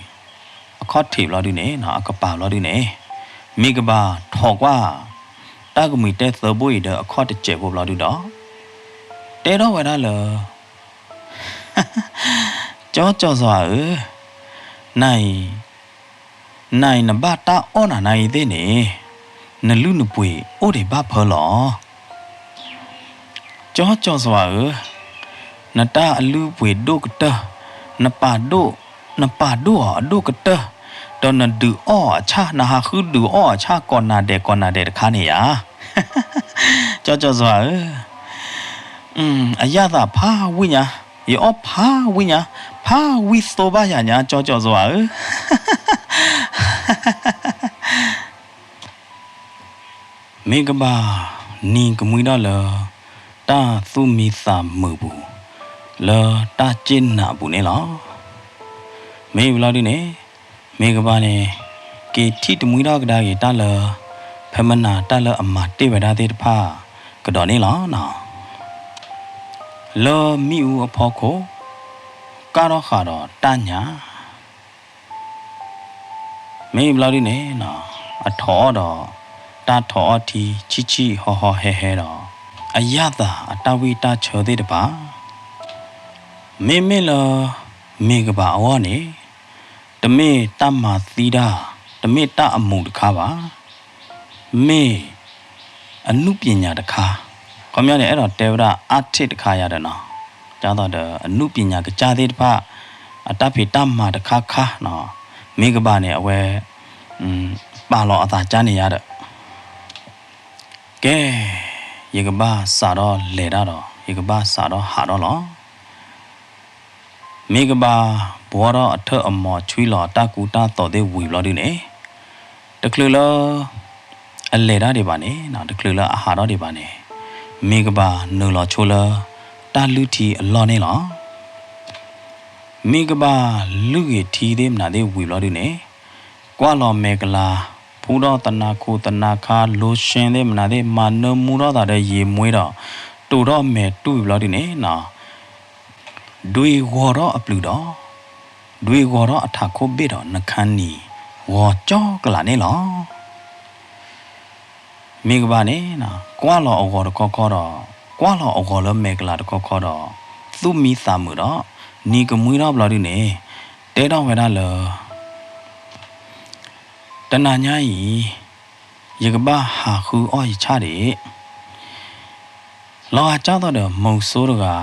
အခီၣ်ထံးဘျီဒုန့ၣ် အကပၤဘျီဒုန့ၣ် မ့ၢ်ကဘၣ်ထီၣ်ကွၢ် တၢ်ကမှံၤတဲၢ်သၢဘိအံၤဒီးအခီၣ်တစဲးဖိဘျီဒုဒီး တဲထီၣ်ဝဲဒၣ်လၢ ကၠီကၠီၤစွၤဧၢ, နအံၤ နအံၤနဘၣ်တၢ်အီၣ်နၤနၤအံၤသ့ၣ်န့ၣ် နလုၢ်နပှ့ၤအိၣ်ဒံးဘၣ်ဖၢလီၤ. ကၠီကၠီၤစွၤဧၢ, နတၢ်အလုၢ်အပှ့ၤဒိၣ်ကတၢၢ်, နပာ်ဒိၣ်, နပာ်ဒိၣ်အီၤအဒိၣ်ကတၢၢ်, ဒီးနဒုးအီၣ်အဆၣ်, နဟးဃုဒုးအီၣ်အဆၣ်ကိးနၤဒဲးကိးနၤဒဲးတခါန့ၣ်ဧါ. ကၠီကၠီၤစွၤဧၢ, အယၣ်သးဖးဝံၣ်ညါ, ယအီၣ်ဖးဝံၣ်ညါ, ဖးဝံၣ်သိဘၣ်ယၤညါ ကၠီကၠီၤစွၤဧၢ. မ့ၢ်ကဘၣ်နံၤကမှံထီၣ်လၢ တၢ်သူၣ်မံသးမုာ်ပူၤ, လၢတၢ်စ့ၣ်နးအပူၤန့ၣ်လီၤ. မ့ၢ်ဘျီဒုန့ၣ်, မ့ၢ်ကဘၣ်န့ၣ် က့ၤထံၣ်တမှံထီၣ်ကဒါက့ၤတၢ်လၢ ဖဲမနၤတၢ်လၢအမၤတ့ၢ်ဝဲဒၣ်သ့ၣ်တဖၣ်ကဒီးန့ၣ်လီၤ. လၢမ့ၣ်အူအဖီခိၣ် ကၢ်ထီၣ်ဃာ်ဒီးတၢ်ညၣ် မ့ၢ်ဘျီဒုန့ၣ် အထီၣ်အီၣ်ဒီး တၢ်ထီၣ်အီၣ်ထံဆံၣ်ဆံၣ်ဟီဟီဟဲဟဲဒီး အယၣ်သးအတၢ်ဝံၣ်တၢ်ဆၢသ့ၣ်တဖၣ် မ့မ့ၢ်လၢ မ့ၢ်ကဘၣ်အဂီၢ်န့ၣ် တမ့ၢ်တၢ်မၤသံတၢ်, တမ့ၢ်တၢ်အမူးတခါဘၣ်. မ့ၢ် အနုပညာတခါ, ခီပညီန့ၣ် အဲၣ်ဒိးတဲဝဲဒၣ် art တခါယၤဒီးနီၤ, ဒ်သိးဒီး အနုပညာကစၢ်သ့ၣ်တဖၣ် အတၢ်ဖံးတၢ်မၤတခါခါနီၤ, မ့ၢ်ကဘၣ်န့ၣ် အဝဲ ပာ်လီၤအသးကါန့ၣ်ယၤဒီး ကဲ, ယကဘၣ်စးထီၣ်လဲၤတၢ်ဒီး ယကဘၣ်စးထီၣ်ဟးထီၣ်လီၤ. မ့ၢ်ကဘၣ် ဘှီထီၣ်အထၢၣ်အမီၤဆွံလီၤတၢ်ကူတၢ်သိးသ့ၣ်ဝံၤဘျီဒုန့ၣ်, တချုးလၢ အလဲၤတၢ်ဒံးဘၣ်န့ၣ်, တချုးလၢအဟးထီၣ်ဒံးဘၣ်န့ၣ်, မ့ၢ်ကဘၣ်နုာ်လီၤဆိလၢ တၢ်လုၢ်ထံအလီၢ်န့ၣ်လီၤ. မ့ၢ်ကဘၣ်လုၢ်ဂ့ၤထံသ့ၣ်မနုၤသ့ၣ်ဝံၤဘျီဒုန့ၣ်, ကွၢ်လီၤမဲာ်ကလၤ, ဖူထီၣ်သနါခိၣ်သနါခါ, lotion သ့ၣ်မနုၤသ့ၣ် မၤနၢမူထီၣ်သးဒီးယံာ်မှ့ဒီး တိာ်ထီၣ်မဲာ်တူၢ်ဝံၤဘျီဒုန့ၣ်နီၤ, ဒွံဂီၤထီၣ်အပျုၤဒီး ဒွံဂီၤထီၣ်အထးခိၣ်ဘ့ၣ်ဒီး နခါနံၤ ဂီၤကၠီကလာ်န့ၣ်လီၤ. မ့ၢ်ကဘၣ်န့ၣ်, ကွၢ်လီၤအဂီၤတခီခီဒီး, ကွၢ်လီၤအဂီၤလၢမဲာ်ကလၤတခီခီဒီး, သူၣ်မံသးမုာ်ဒီး, နံၤကမှံထီၣ်ဘျီဒုန့ၣ်, တဲထီၣ်ဝဲဒၣ်လၢ တနၤညါအံၤ, ယကဘၣ်ဟးဃုအီၣ်ယဆၣ်ဒံး, လီၤဂာ်ကၢ်သိးဒီး မုဆိတဂၤ,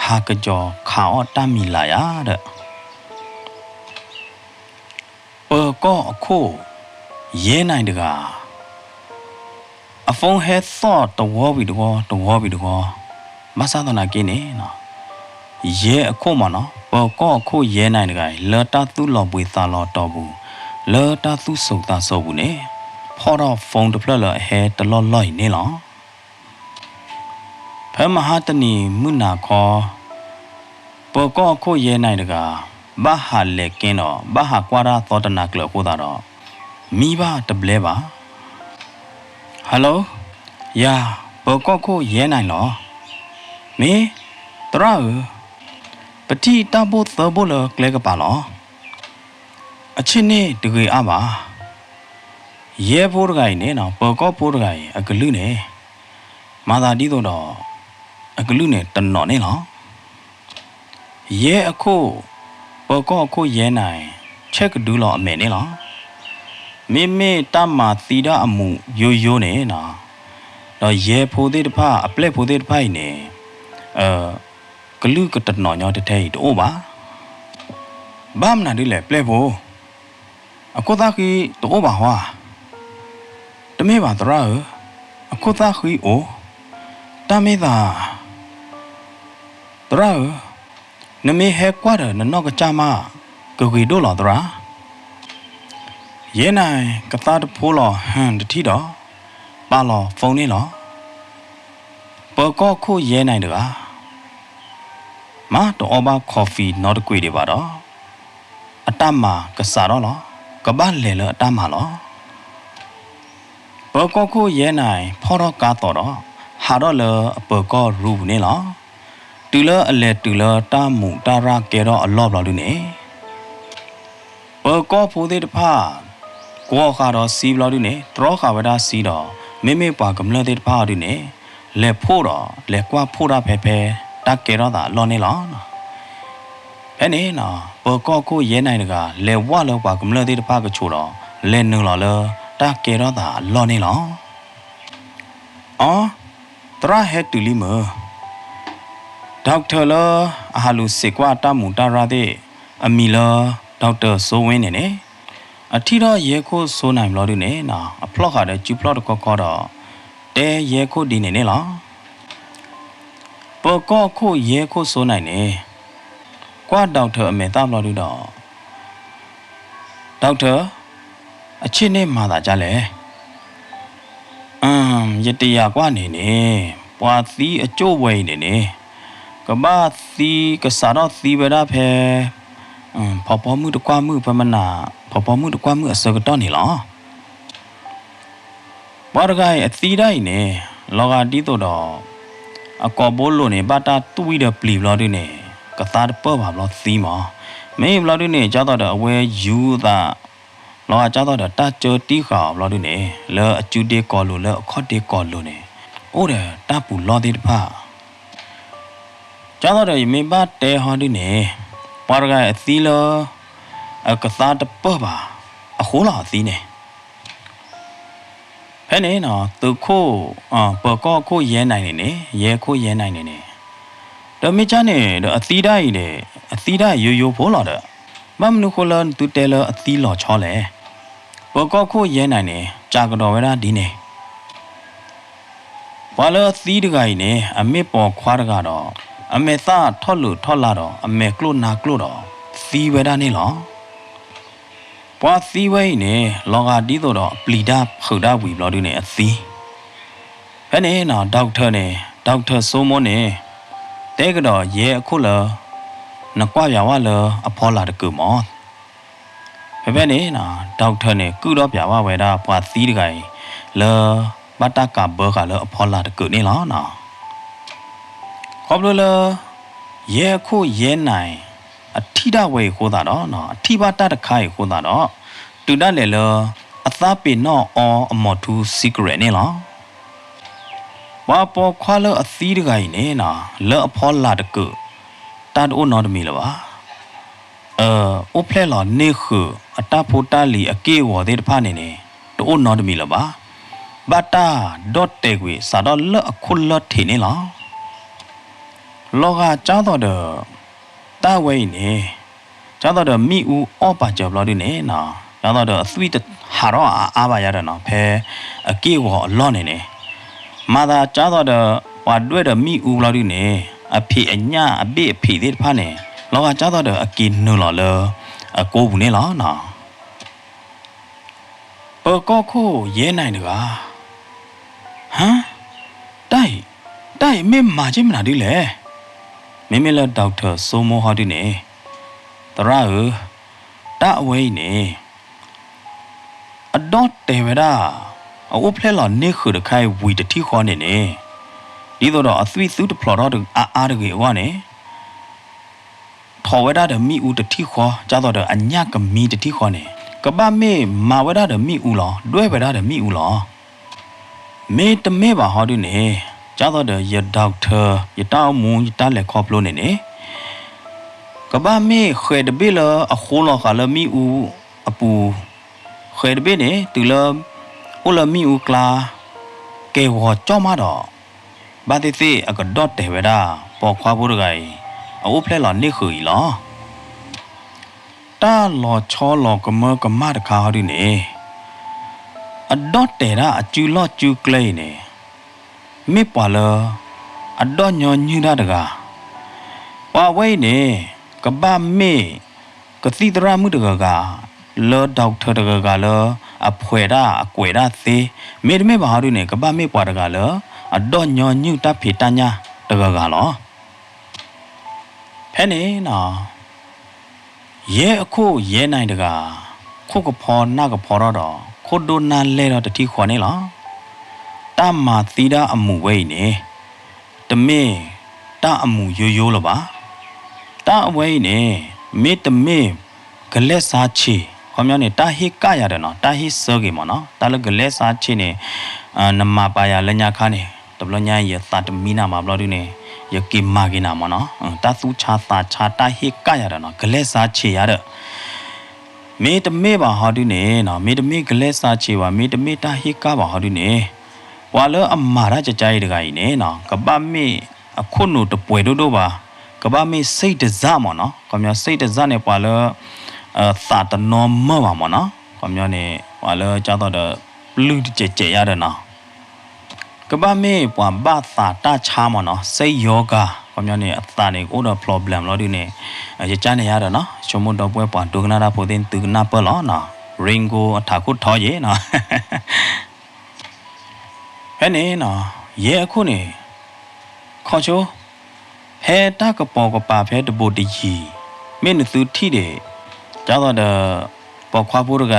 ဟးကစီၤခးအီၣ်တၢ်မံၤလၢ်ယၤဒီး ပၢၤကီၢ်အခိၣ် ယဲၢ်နၢ်တဂၤ, အ phone ဟဲသီၣ်တဝီဝံၤတဝီ, တဝီဝံၤတဝီ, ဘၣ်ဆၣ်သနာ်က့န့ၣ်, ယဲၢ်အခိၣ်မ့ၢ်နီၤ, ပၢၤကီၢ်အခိၣ်ယဲၢ်နၢ်တဂၤအံၤ လၢတၢ်သူၣ်လီၤဘှံးသးလီၤတီၤပူၤ, လၢတၢ်သူၣ်စိၤသးစိၤပူၤန့ၣ်, ဖီၣ်ထီၣ် phone တဖျၢၣ်လၢအဟဲတလီၢ်လီၢ်အံၤန့ၣ်လီၤ. ဖဲမဟါတနံၤမုၢ်နၤခီ, ပၢၤကီၢ်အခိၣ်ယဲၢ်နၢ်တဂၤ, ဘၣ်ဟးလဲၤက့ၤဒီး ဘၣ်ဟးကွၢ်တၢ်သီတနၤကျၢၤအဃိသတးဒီး, မံဘၣ်တဘျဲဘၣ်. Hello, ယၤ, ပၢၤကီၢ်ခိၣ်ယဲၢ်နၢ်လီၤ. မ့ၢ်, သရၣ်ဧၢ, ပထံၣ်တၢ်ဘိၣ်သၢဘိၣ်လၢကျဲကပၤလီၤ. အဆ့ၣ်န့ၣ်တဂ့ၤအါဘၣ်. ယဲၢ်ဖိတဂၤအံၤန့ၣ်, ပၢၤကီၢ်ဖိတဂၤအံၤ အကလုၢ်န့ၣ်, မၤသးဒ်သိးဒီး အကလုၢ်န့ၣ်တနီၤန့ၣ်လီၤ. ယဲၢ်အခိၣ်, ပၢၤကီၢ်အခိၣ်ယဲၢ်နၢ်အံၤ ဆဲးကဒုလီၤအမဲာ်န့ၣ်လီၤ. မ့မ့ၢ်တၢ်မၤသံတၢ်အမူးယိယိန့ၣ်, ဒီးယဲၢ်ဖိသ့ၣ်တဖၣ် အပျဲၢ်ဖိသ့ၣ်တဖၣ်အံၤန့ၣ်, ကလုၢ်ကတနီၤညီတထဲအံၤတအိၣ်ဘၣ်. ဘၣ်မနုၤဒ်လဲၣ် ပျဲၢ်ဖိ, အခိၣ်သၣ်ဃံတအိၣ်ဘၣ်ဟီဧါ. တမ့ၢ်ဘၣ် သရၣ်ဧၢ, အခိၣ်သၣ်ဃံအိၣ်, တၢ်မ့ၢ်သး သရၣ်ဧၢ, နမ့ၢ်ဟဲကွၢ်ဒီးနနီၢ်ကစၢ်မး ကဂ့ၤဒိၣ်လီၤသရၣ်. ယဲၢ်နၤကသါတဖိလီၤဟၢတထံၣ်ဒီး ပာ်လီၤ phone န့ၣ်လီၤ. ပၢၤကီၢ်ခိၣ်ယဲၢ်နၤတဂၤ မၤတအီဘၣ် coffee နီတကွံာ်ဒံးဘၣ်ဒီး အတၢ်မၤကစးထီၣ်လီၤ. ကဘၣ်လဲၤလၢအတၢ်မၤလီၤ. ပၢၤကီၢ်ခိၣ်ယဲၢ်နၤ ဖီၣ်ထီၣ်ကါသိးဒီး ဟးထီၣ်လၢအပၢၤကီၢ်ရူပူၤန့ၣ်လီၤ. တုၤလၢအလဲၤတုၤလၢတၢ်မူးတၢ်ရၢ်ကဲထီၣ်အလီၢ်ဘျီဒုန့ၣ် ပၢၤကီၢ်ဖိသ့ၣ်တဖၣ် ကွီၤဃာ်ဒီးစံဘျီဒုန့ၣ် တြီဃာ်ဝဲဒၣ်စံဒီး မ့မ့ၢ်ပှၤကမျၢၢ်သ့ၣ်တဖၣ်အီၤဒုန့ၣ် လဲၤဖှိၣ်ဒီး လဲၤကွၢ်ဖှိၣ်တၢ်ဖဲဖဲ တၢ်ကဲထီၣ်သးအလီၢ်န့ၣ်လီၤ. ဖဲန့ၣ် ပၢၤကီၢ်ခိၣ်ယဲၢ်နၤတဂၤ လဲၤဝဲလၢပှၤကမျၢၢ်သ့ၣ်တဖၣ်ကဆူးဒီး လဲၤနုာ်လီၤလၢတၢ်ကဲထီၣ်သးအလီၢ်န့ၣ်လီၤ. အီ, သရၣ်ဟဲတုၤလံမုၢ်. Doctor လၢအဟးလူၤစံးကွၢ်တၢ်မူးတၢ်ရၢ်သ့ၣ် အမံၤလၢ Doctor စိဝ့န့ၣ်န့ၣ် အထံၣ်ထီၣ်ယဲၢ်ခိၣ်စိနၤဘျီဒုန့ၣ် အဖျီၣ်ဃာ်ဒီးစုဖျီၣ်တခီခီဒီး တဲယဲၢ်ခိၣ်ဒ်န့ၣ်န့ၣ်လီၤ. ပၢၤကီၢ်ခိၣ်ယဲၢ်ခိၣ်စိနၤန့ၣ် ကွၢ် Doctor အမဲာ်သၣ်ဘျီဒုဒီး Doctor အဆ့ၣ်န့ၣ်မၤသးဒ်လဲၣ်. ယတယာ်ကွၢ်န့ၣ်န့ၣ် ပှၤသံအကၠိၣ်ဝဲအံၤန့ၣ်န့ၣ် ကဘၣ်သံကစးထီၣ်သံဝဲဒၣ်ဖဲ ဖီဖီမုၣ်တကွၢ်မုၣ် ဖဲမနၤ ဖီဖီမုၣ်တကွၢ်မုၣ်အဆၢကတီၢ်န့ၣ်လီၤ. ပှၤတဂၤအံၤအသံဒၣ်အံၤန့ၣ် လီၤဂာ်ဒ်သိးဒီး အကိာ်ဘိလိာ်န့ၣ် ဘၣ်တၢ်တွံၢ်ဒီးပျံၤဘျီဒုန့ၣ် ကသါတပၢၢ်ဘၣ်ဘျီသံမး. မ့ၢ်ဘျီဒုန့ၣ် ဒ်သိးဒီးအဝဲယူၤအသး လီၤဂာ်ဒ်သိးဒီးတၢ်ကၢတံၢ်ဃာ်အီၤဘျီဒုန့ၣ် လၢအစုဒ့ကီၤလိၤ လၢအခီၣ်ဒ့ကီၤလိၤန့ၣ် အိၣ်ဒီးတၢ်ပူၤလီၢ်သ့ၣ်တဖၣ် ဒ်သိးဒီးယမ့ၢ်ဘၣ်တဲဟီဒုန့ၣ် ပှၤတဂၤအံၤအသံလၢ အကသါတပၢၢ်ဘၣ်အဃိလီၤအသံန့ၣ်. ဖဲန့ၣ် သုးခိၣ် ပၢၤကီၢ်ခိၣ်ယဲၢ်နၤန့ၣ်န့ၣ် ယဲၢ်ခိၣ်ယဲၢ်နၤန့ၣ်န့ၣ် ဒီးမ့ၢ်ကၢ်န့ၣ်ဒီးအသံဒၣ်အံၤန့ၣ် အသံဒၣ်ယိယိဖိလီၤဒီး ဘၣ်မနုၤဃိလၢနသုတဲလၢအသံလီၤဆီလဲၣ်. ပၢၤကီၢ်ခိၣ်ယဲၢ်နၤန့ၣ် စးကဒီးဝဲဒၣ်ဒ်န့ၣ် ပှၤလၢအသံတဂၤအံၤန့ၣ် အမ့ၢ်ပိာ်ခွါတဂၤဒီး အမဲာ်သၣ်ထီၣ်လုာ်ထီၣ်လၤဒီး အမဲာ်ကျိၣ်နါကျိၣ်ဒီး သံဝဲဒၣ်န့ၣ်လီၤ. ပှၤသံဝဲအံၤန့ၣ် လီၤဂာ်ဒ်သိးဒီးအပျံၤတၢ်ဖုးတၢ်ဝံၤဘျီဒုန့ၣ်အသံ. ဖဲန့ၣ် doctor န့ၣ် doctor စိမိန့ၣ် တဲကဒီးယဲၢ်အခိၣ်လၢ နကွၢ်ပၠးဝဲလၢအဖီလာ်တကုာ်မး. ဖဲဖဲန့ၣ် doctor န့ၣ် ကုၣ်ထီၣ်ပၠးဝဲဒၣ်ပှၤသံတဂၤအံၤ လၢဘၣ်တၢ်ကးဘၢဃာ်လၢအဖီလာ်တကုာ်န့ၣ်လီၤ. ခီဖျိလၢ ယဲၢ်ခိၣ်ယဲၢ်နၤ အထံၣ်ဒၣ်ဝဲအံၤအဃိသတးဒီး အထံၣ်ဘၣ်တၢ်တခါအံၤအဃိသတးဒီး တုၤဒၣ်လဲာ်လၢ အသးပ့ၤနီၣ်အီအမိၢ်ထူ secret န့ၣ်လီၤ. ပှၤပိာ်ခွါလၢအသံတဂၤအံၤန့ၣ် လၢအဖီလာ်တကုာ် တၢ်တအိၣ်နီတမံၤလၢၤဘၣ်. အိၣ်ဖျဲၣ်လီၤန့ၢ်ဃုာ်အတၢ်ဖိတၢ်လံၤအက့ၢ်အဂီၤသ့ၣ်တဖၣ်န့ၣ်န့ၣ် တအိၣ်နီတမံၤလၢၤဘၣ်. ဘၣ်တၢ်ဒီၣ်တဲာ်ကွံာ်စးထီၣ်လၢအခိၣ်လၢထံးန့ၣ်လီၤ. လီၤဂာ်ဒ်သိးဒီး တၢ်ဝဲအံၤန့ၣ် ဒ်သိးဒီးမ့ၣ်အူအီၣ်ပာ်စၢၤဘျီဒုန့ၣ် ဒ်သိးဒီးအသွံၣ်တဟးထီၣ်အါအါဘၣ်ယၤဒီးနီၤ ဖဲအက့ၢ်အဂီၤအလီၢ်န့ၣ်န့ၣ် မၤသးဒ်သိးဒီး ပှၤဒွဲၣ်ဒီးမ့ၣ်အူဘျီဒုန့ၣ် အဖံးအညၣ်အဘ့ၣ်အဖံးသ့ၣ်တဖၣ်န့ၣ် လီၤဂာ်ဒ်သိးဒီးအက့ၤနုာ်လီၤလၢအကိပူၤန့ၣ်လီၤ. ပၢၤကီၢ်ခိၣ်ယဲၢ်နၤတဂၤ ဟါ, တၢ်အံၤ, တၢ်အံၤမ့ၢ်မၤက့ၤမနုၤဒ်လဲၣ်. မ့မ့ၢ်လၢ doctor စိမိဟီဒုန့ၣ် သရၣ်ဧၢ, တၢ်အဝဲအံၤန့ၣ် အဒီၣ်တဲာ်ဝဲဒၣ် အအိၣ်ဖျဲၣ်လီၤန့ၢ်ဃုာ်တခါအံၤဝံၤတထံၣ်ဃီန့ၣ်န့ၣ် ဒ်သိးဒီးအသွံၣ်သုတဖျိးထီၣ်အါအါတဂ့ၤအဂီၢ်န့ၣ် ထီၣ်ဝဲဒၣ်ဒီးမ့ၣ်အူတထံၣ်ဃီ ဒ်သိးဒီးအညၣ်ကမံတထံၣ်ဃီန့ၣ် ကဘၣ်မ့ၢ်မၤဝဲဒၣ်ဒီးမ့ၣ်အူလီၤ ဒွဲၣ်ဝဲဒၣ်ဒီးမ့ၣ်အူလီၤ. မ့တမ့ၢ်ဘၣ်ဟီဒုန့ၣ် ဒ်သိးဒီးယ doctor ယတၢ်အိၣ်မူ ယတၢ်လဲၤခီဖျိန့ၣ်န့ၣ် ကဘၣ်မ့ၢ်ဃဲၤတဘ့ၣ်လၢအဃိလီၤဃာ်လၢမ့ၣ်အူအပူၤ, ဃဲၤတဘ့ၣ်န့ၣ် တုၤလၢအိၣ်လၢမ့ၣ်အူကျါ ကဲၤဂီၤကၠီၣ်မးဒီး ဘၣ်သ့ၣ်သ့ၣ်အကဒီၣ်တဲာ်ဝဲဒၣ် ပိာ်ခွါဖိတဂၤအံၤ အအိၣ်ဖျဲၣ်လီၤန့ၢ်ဃုာ်အံၤလီၤ. တၢ်လီၤဆီလီၤကမၢကမၣ်တခါဟီဒုန့ၣ် အဒီၣ်တဲာ်ဒၣ်အစုလီၢ်စုကျဲအံၤန့ၣ် မ့ၢ်ပှၤလၢ အဒီၣ်ညီနုၢ်တၢ်တဂၤ, ပှၤဝဲအံၤန့ၣ် ကဘၣ်မ့ၢ် ကသံၣ်သရၣ်မုၣ်တဂၤဂၤ လၢ doctor တဂၤဂၤလၢ အဖှဲးတၢ်အကွဲးတၢ်သ့, မ့တမ့ၢ်ဘၣ်ဟီဒုန့ၣ် ကဘၣ်မ့ၢ်ပှၤတဂၤလၢ အဒီၣ်ညီနုၢ်တၢ်ဖံးတၢ်ညၣ်တဂၤဂၤလီၤ. ဖဲန့ၣ် ယဲအခိၣ်ယဲနၤတဂၤ ခိၣ်ကဖီနၢ်ကဖီထီၣ်ဒီး ခိၣ်ဒိၣ်နၢ်လဲၢ်ထီၣ်တထံၣ်ဃီန့ၣ်လီၤ. တၢ်မၤသံဒၣ်အမူးဝဲအံၤန့ၣ် တမ့ၢ်တၢ်အမူးယိယိလၢၤဘၣ်. တၢ်အဝဲအံၤန့ၣ် မ့တမ့ၢ် ကလဲၣ်စါဆံး ခီပညီန့ၣ် တၢ်ဟ့ၣ်ကၣ်ယၤဒီးနီၤ တၢ်ဟ့ၣ်ဆၢက့ၤမ့ၢ်နီၤ တၢ်လၢကလဲၣ်စါဆံးန့ၣ် နမၤပာ်ယၤလၢညါခါန့ၣ် တဘျီညါအံၤ ယသးတမံနၤမးဘျီဒုန့ၣ် ယက့ၤမၤက့ၤနၤမ့ၢ်နီၤ တၢ်သူၣ်ဆါသးဆါ တၢ်ဟ့ၣ်ကၣ်ယၤဒီးနီၤ ကလဲၣ်စါဆံးယၤဒီး မ့တမ့ၢ်ဘၣ်ဟီဒုန့ၣ် မ့တမ့ၢ်ကလဲၣ်စါဆံးဘၣ် မ့တမ့ၢ်တၢ်ဟ့ၣ်ကၣ်ဘၣ်ဟီဒုန့ၣ် ပှၤလၢအမၤတၢ်ကကါအံၤတဂၤအံၤန့ၣ် ကဘၣ်မ့ၢ်အခိၣ်နူာ်တပှဲၤဒိၣ်ဒိၣ်ဘၣ်, ကဘၣ်မ့ၢ်စိတ်တစ မ့ၢ်နီၤ, ခီပညီစိတ်တစ န့ၣ် ပှၤလၢ သးတနီမၢဘၣ်မ့ၢ်နီၤ, ခီပညီန့ၣ် ပှၤလၢကသိးဒီး ပျုၢ်တစဲးစဲးယါဒီးနီၤ ကဘၣ်မ့ၢ်ပှၤဘၣ်သးတၢ်ဆါမ့ၢ်နီၤ, စိတ်ရောဂါ, ခီပညီန့ၣ် အသးန့ၣ်ကအိၣ်ဒီး problem လီၤဒုန့ၣ်, ယကါန့ၣ်ယါဒီးနီၤ, ဆိကမိၣ်ဒီပုၢ်ဝဲၢ်ပှၤဒိကနၣ်တၢ်ဖိသ့ၣ် သုကနၢ်ပၢၢ်လီၤနီၤ, Ringo အထးခိၣ်ထီယ့ၤနီၤ ဖဲန့ၣ်နီၤ, ယဲအခိၣ်န့ၣ် ခီဆိ, ဖဲတၢ်ကပိာ်ကပၤဖဲတဘိးတယံၤ, မ့ၢ်နသုထံၣ်ဒံး, ကသိးဒီး ပိာ်ခွါဖိတဂၤ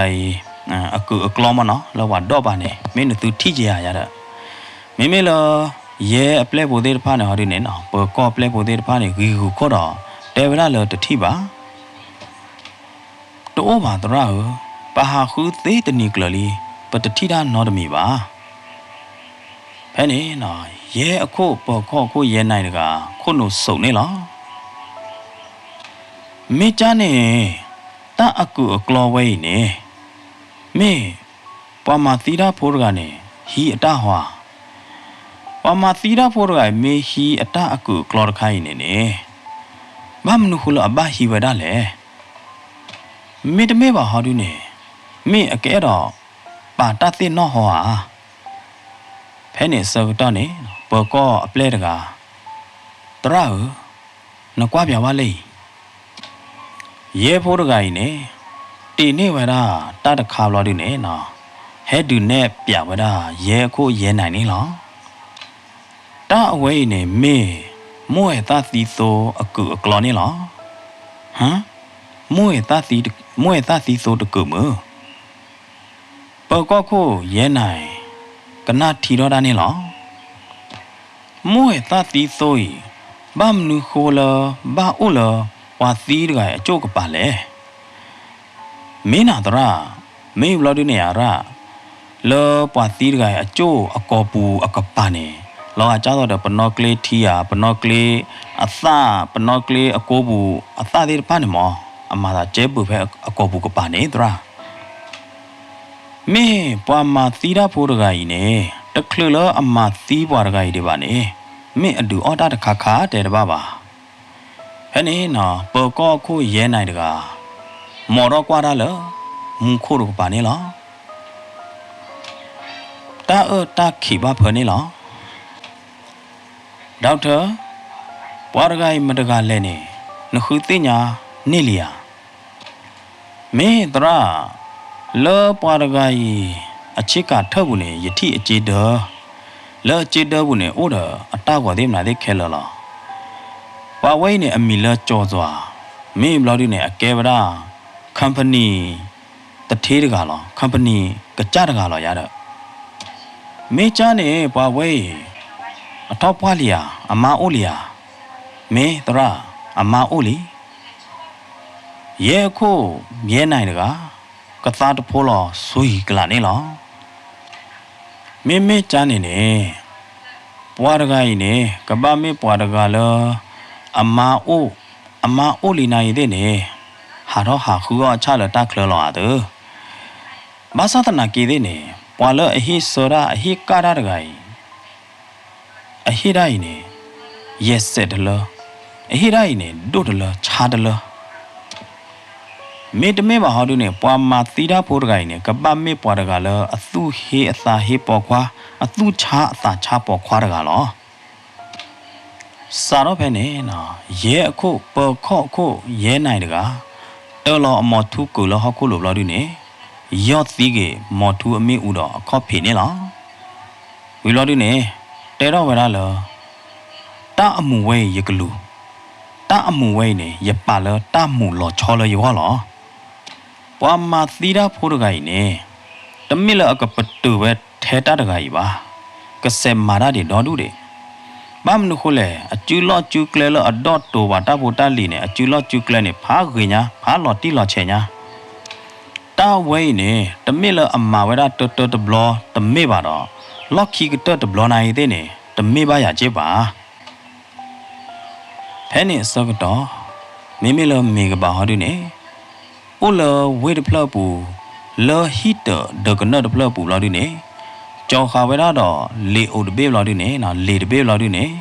အံၤ အကုၢ်အကျီမ့ၢ်နီၤ လၢပှၤဒီးပာ်န့ၣ် မ့ၢ်နသုထံၣ်က့ၤယၤယါဒီး, မ့မ့ၢ်လၢ ယဲအပျဲၢ်ဖိသ့ၣ်တဖၣ်န့ၣ်ဟီဒုန့ၣ်နီၤ ပၢၤကီၢ်အပျဲၢ်ဖိသ့ၣ်တဖၣ်န့ၣ် ဂံၤဂုၤခိၣ်ဒီး တဲဝဲဒၣ်လၢတထံၣ်ဘၣ် တအိၣ်ဘၣ်သရၣ်ဧၢ, ပဟးဃုသ့တနံၤကျၢၤလံ, ပတထံၣ်တၢ်နီတမံၤဘၣ်. ဖဲန့ၣ်နီၤ, ယဲအခိၣ်ပၢၤကီၢ်ခိၣ်ယဲနၤတဂၤ ခိၣ်နူာ်စိးန့ၣ်လီၤ. မ့ၢ်ကၢ်န့ၣ် တၢ်အကုၢ်အကျီဝဲအံၤန့ၣ်, မ့ၢ်ပှၤမၤသံတၢ်ဖိတဂၤန့ၣ် ဟံးအတၢ်ဟီဧါ. ပှၤမၤသံတၢ်ဖိတဂၤအံၤ မ့ၢ်ဟံးအတၢ်အကုၢ်အကျီတခါအံၤန့ၣ်န့ၣ်, ဘၣ်မနုၤဃိလၢအဘၣ်ဟံးဝဲဒၣ်လဲၣ်. မ့တမ့ၢ်ဘၣ်ဟီဒုန့ၣ်, မ့ၢ်အကအဲၣ်ဒိးပာ်တၢ်သ့ၣ်နီၣ်ဟီဧါ. ဖဲန့ၣ်အဆၢကတီၢ်န့ၣ် ပၢၤကီၢ်အပျဲၢ်တဂၤ, သရၣ်ဧၢ, နကွၢ်ပၠးဝဲလၢအံၤ ယဲဖိတဂၤအံၤန့ၣ် တ့ၢ်န့ၢ်ဝဲဒၣ်တၢ်တခါဘျီဒုန့ၣ်နီၤ, ဟဲဒုးနဲၣ်ပၠးဝဲဒၣ်ယဲအခိၣ်ယဲနၤန့ၣ်လီၤ. တၢ်အဝဲအံၤန့ၣ်မ့ၢ် မိၢ်အဲၣ်သၣ်သံသိအကုၢ်အကျီန့ၣ်လီၤ. ဟါ, မိၢ်အဲၣ်သၣ်သံသိတကုၢ်မုၢ် ပၢၤကီၢ်ခိၣ်ယဲနၤအံၤ ကနၣ်ထံထီၣ်တၢ်န့ၣ်လီၤ. မိၢ်အဲၣ်သၣ်သံသိအံၤ ဘၣ်မနုၤဃိလၢ ဘၣ်အိၣ်လၢပှၤသံတဂၤအံၤအကၠိၣ်ကပၤလဲၣ်. မ့ၢ်နၤသရၣ်, မ့ၢ်ဘျီဒုန့ၣ်အရၣ်, လၢပှၤသံတဂၤအံၤအကၠိၣ်အကိာ်ပူၤအကပၤန့ၣ်, လီၤဂာ်ကသိးဒီးပနီၣ်ကျ့ထံဧါ, ပနီၣ်ကျ့အသၣ်, ပနီၣ်ကျ့အကိာ်ပူၤအသၣ်သ့ၣ်တဖၣ်န့ၣ်မ့ၢ်, အမၤသးကဲဘုးဖဲအကိာ်ပူၤကပၤန့ၣ်သရၣ် မ့ၢ်ပှၤမၤသံတၢ်ဖိတဂၤအံၤန့ၣ် တချုးလၢအမၤသံပှၤတဂၤအံၤဒံးဘၣ်န့ၣ်, မ့ၢ်အဒုးအီၣ်တၢ်တခါခါတဲတဘၣ်ဘၣ်. ဖဲန့ၣ်နီၤ ပၢၤကီၢ်ခိၣ်ယဲနၤတဂၤ မိာ်ထီၣ်ကွၢ်တၢ်လၢ မူခိၣ်တကပၤန့ၣ်လီၤ. တၢ်အၢၣ်တၢ်ခံးဘၣ်ဖၢန့ၣ်လီၤ. ဒီးထၢၣ်, ပှၤတဂၤအံၤမတဂၤလဲၣ်န့ၣ် နဃုသ့ၣ်ညါန့ၢ်လံဧါ. မ့ၢ်သရၣ်, လၢပှၤတဂၤအံၤ အဆ့ကၤထၢၣ်ပူၤန့ၣ် ယထံၣ်အစ့ဒၢ, လၢအစ့ဒၢပူၤန့ၣ် အိၣ်ဒီးအတၢ်ဂီၤသ့ၣ်မနုၤသ့ၣ်ခဲလၢာ်လီၤ. ပှၤဝဲအံၤန့ၣ် အမံၤလၢကၠီၤစွၤ, မ့ၢ်ဘျီဒုန့ၣ် အကဲဝဲဒၣ် company တထ့တဂၤလီၤ, company ကစၢ်တဂၤလီၤယါဒီး မ့ၢ်ကၢ်န့ၣ် ပှၤဝဲအံၤ အထီၣ်ပှၢ်လံဧါ, အမါအိၣ်လံဧါ. မ့ၢ်သရၣ်, အမါအိၣ်လံ. ယဲခိၣ်ယဲနၤတဂၤ ကသါတဖိလီၤ ဆွံကလးန့ၣ်လီၤ. မ့မ့ၢ်ကၢ်န့ၣ်န့ၣ် ပှၤတဂၤအံၤန့ၣ် ကဘၣ်မ့ၢ်ပှၤတဂၤလၢ အမါအိၣ်, အမါအိၣ်လံနၤအံၤသ့ၣ်န့ၣ် ဟးထီၣ်ဟးဃုအီၣ်အဆၣ်လၢတၢ်ချၢလီၤဧါသၢ. ဘၣ်ဆၣ်သနာ်က့သ့ၣ်န့ၣ် ပှၤလၢအဟ့ၣ်ဆၢတၢ်အဟ့ၣ်ကၣ်တၢ်တဂၤအံၤ အဟ့ၣ်တၢ်အံၤန့ၣ် ယဲၢ်စဲးတလၢ အဟ့ၣ်တၢ်အံၤန့ၣ် ဒိၣ်တလၢ ဆါတလၢ မ့တမ့ၢ်ဘၣ်ဟီဒုန့ၣ် ပှၤမၤသံတၢ်ဖိတဂၤအံၤန့ၣ် ကဘၣ်မ့ၢ်ပှၤတဂၤလၢအသူၣ်ဟ့အသးဟ့ပိာ်ခွါ, အသူၣ်ဆါအသးဆါပိာ်ခွါတဂၤလီၤ. စးထီၣ်ဖဲန့ၣ် ယဲအခိၣ် ပၢၤခီၣ်အခိၣ် ယဲနၤအံၤတဂၤ တၢၢ်လီၤအမိၤထူကိၤလၢဟီၣ်ခိၣ်လိၤဘျီဒုန့ၣ် ယီၢ်သံက့ၤမိၤထူအမ့ၣ်အူဒီးအခီၣ်ဖံးန့ၣ်လီၤ. ဝံၤဘျီဒုန့ၣ် တဲထီၣ်ဝဲဒၣ်လၢ တၢ်အမူးဝဲအံၤယကလူၤ, တၢ်အမူးဝဲအံၤန့ၣ် ယပာ်လၢတၢ်မူးလီၤဆီလၢယဂီၢ်လီၤ. ပှၤမၤသံတၢ်ဖိတဂၤအံၤန့ၣ် တမ့ၢ်လၢအကပတုာ်ဝဲထဲတၢ်တဂၤအံၤဘၣ်. ကစဲးမၤတၢ်ဒံးဒီဒူၣ်ဒံး. ဘၣ်မနုၤဃိလဲၣ်, အစုလီၢ်စုကျဲလၢအဒီၣ်တိာ်ပှၤတၢ်ဖိတၢ်လံၤန့ၣ် အစုလီၢ်စုကျဲန့ၣ် ဖးဂ့ၤညါ, ဖးလီၤတံၢ်လီၤဆဲးညါ တၢ်ဝဲအံၤန့ၣ် တမ့ၢ်လၢအမၤဝဲဒၣ်တၢတၢတဘျီတမ့ၢ်ဘၣ်ဒီး လီၢ်ခံကတၢၢ်တဘျီနၤအံၤသ့ၣ်န့ၣ် တမ့ၢ်ဘၣ်ယၤက့ဘၣ်. ဖဲန့ၣ်အဆၢကတီၢ် မ့မ့ၢ်လၢမ့ၤကဘးဟီဒုန့ၣ် အိၣ်လၢဝ့ၢ်တဖျၢၣ်အပူၤ လၢဟံၣ်တၢးဒၢးကနၢၣ်တဖျၢၣ်အပူၤဘျီဒုန့ၣ် ကၠီၤဃာ်ဝဲဒၣ်ဒီးလံာ်အိၣ်တဘ့ၣ်ဘျီဒုန့ၣ် လံာ်တဘ့ၣ်ဘျီဒုန့ၣ်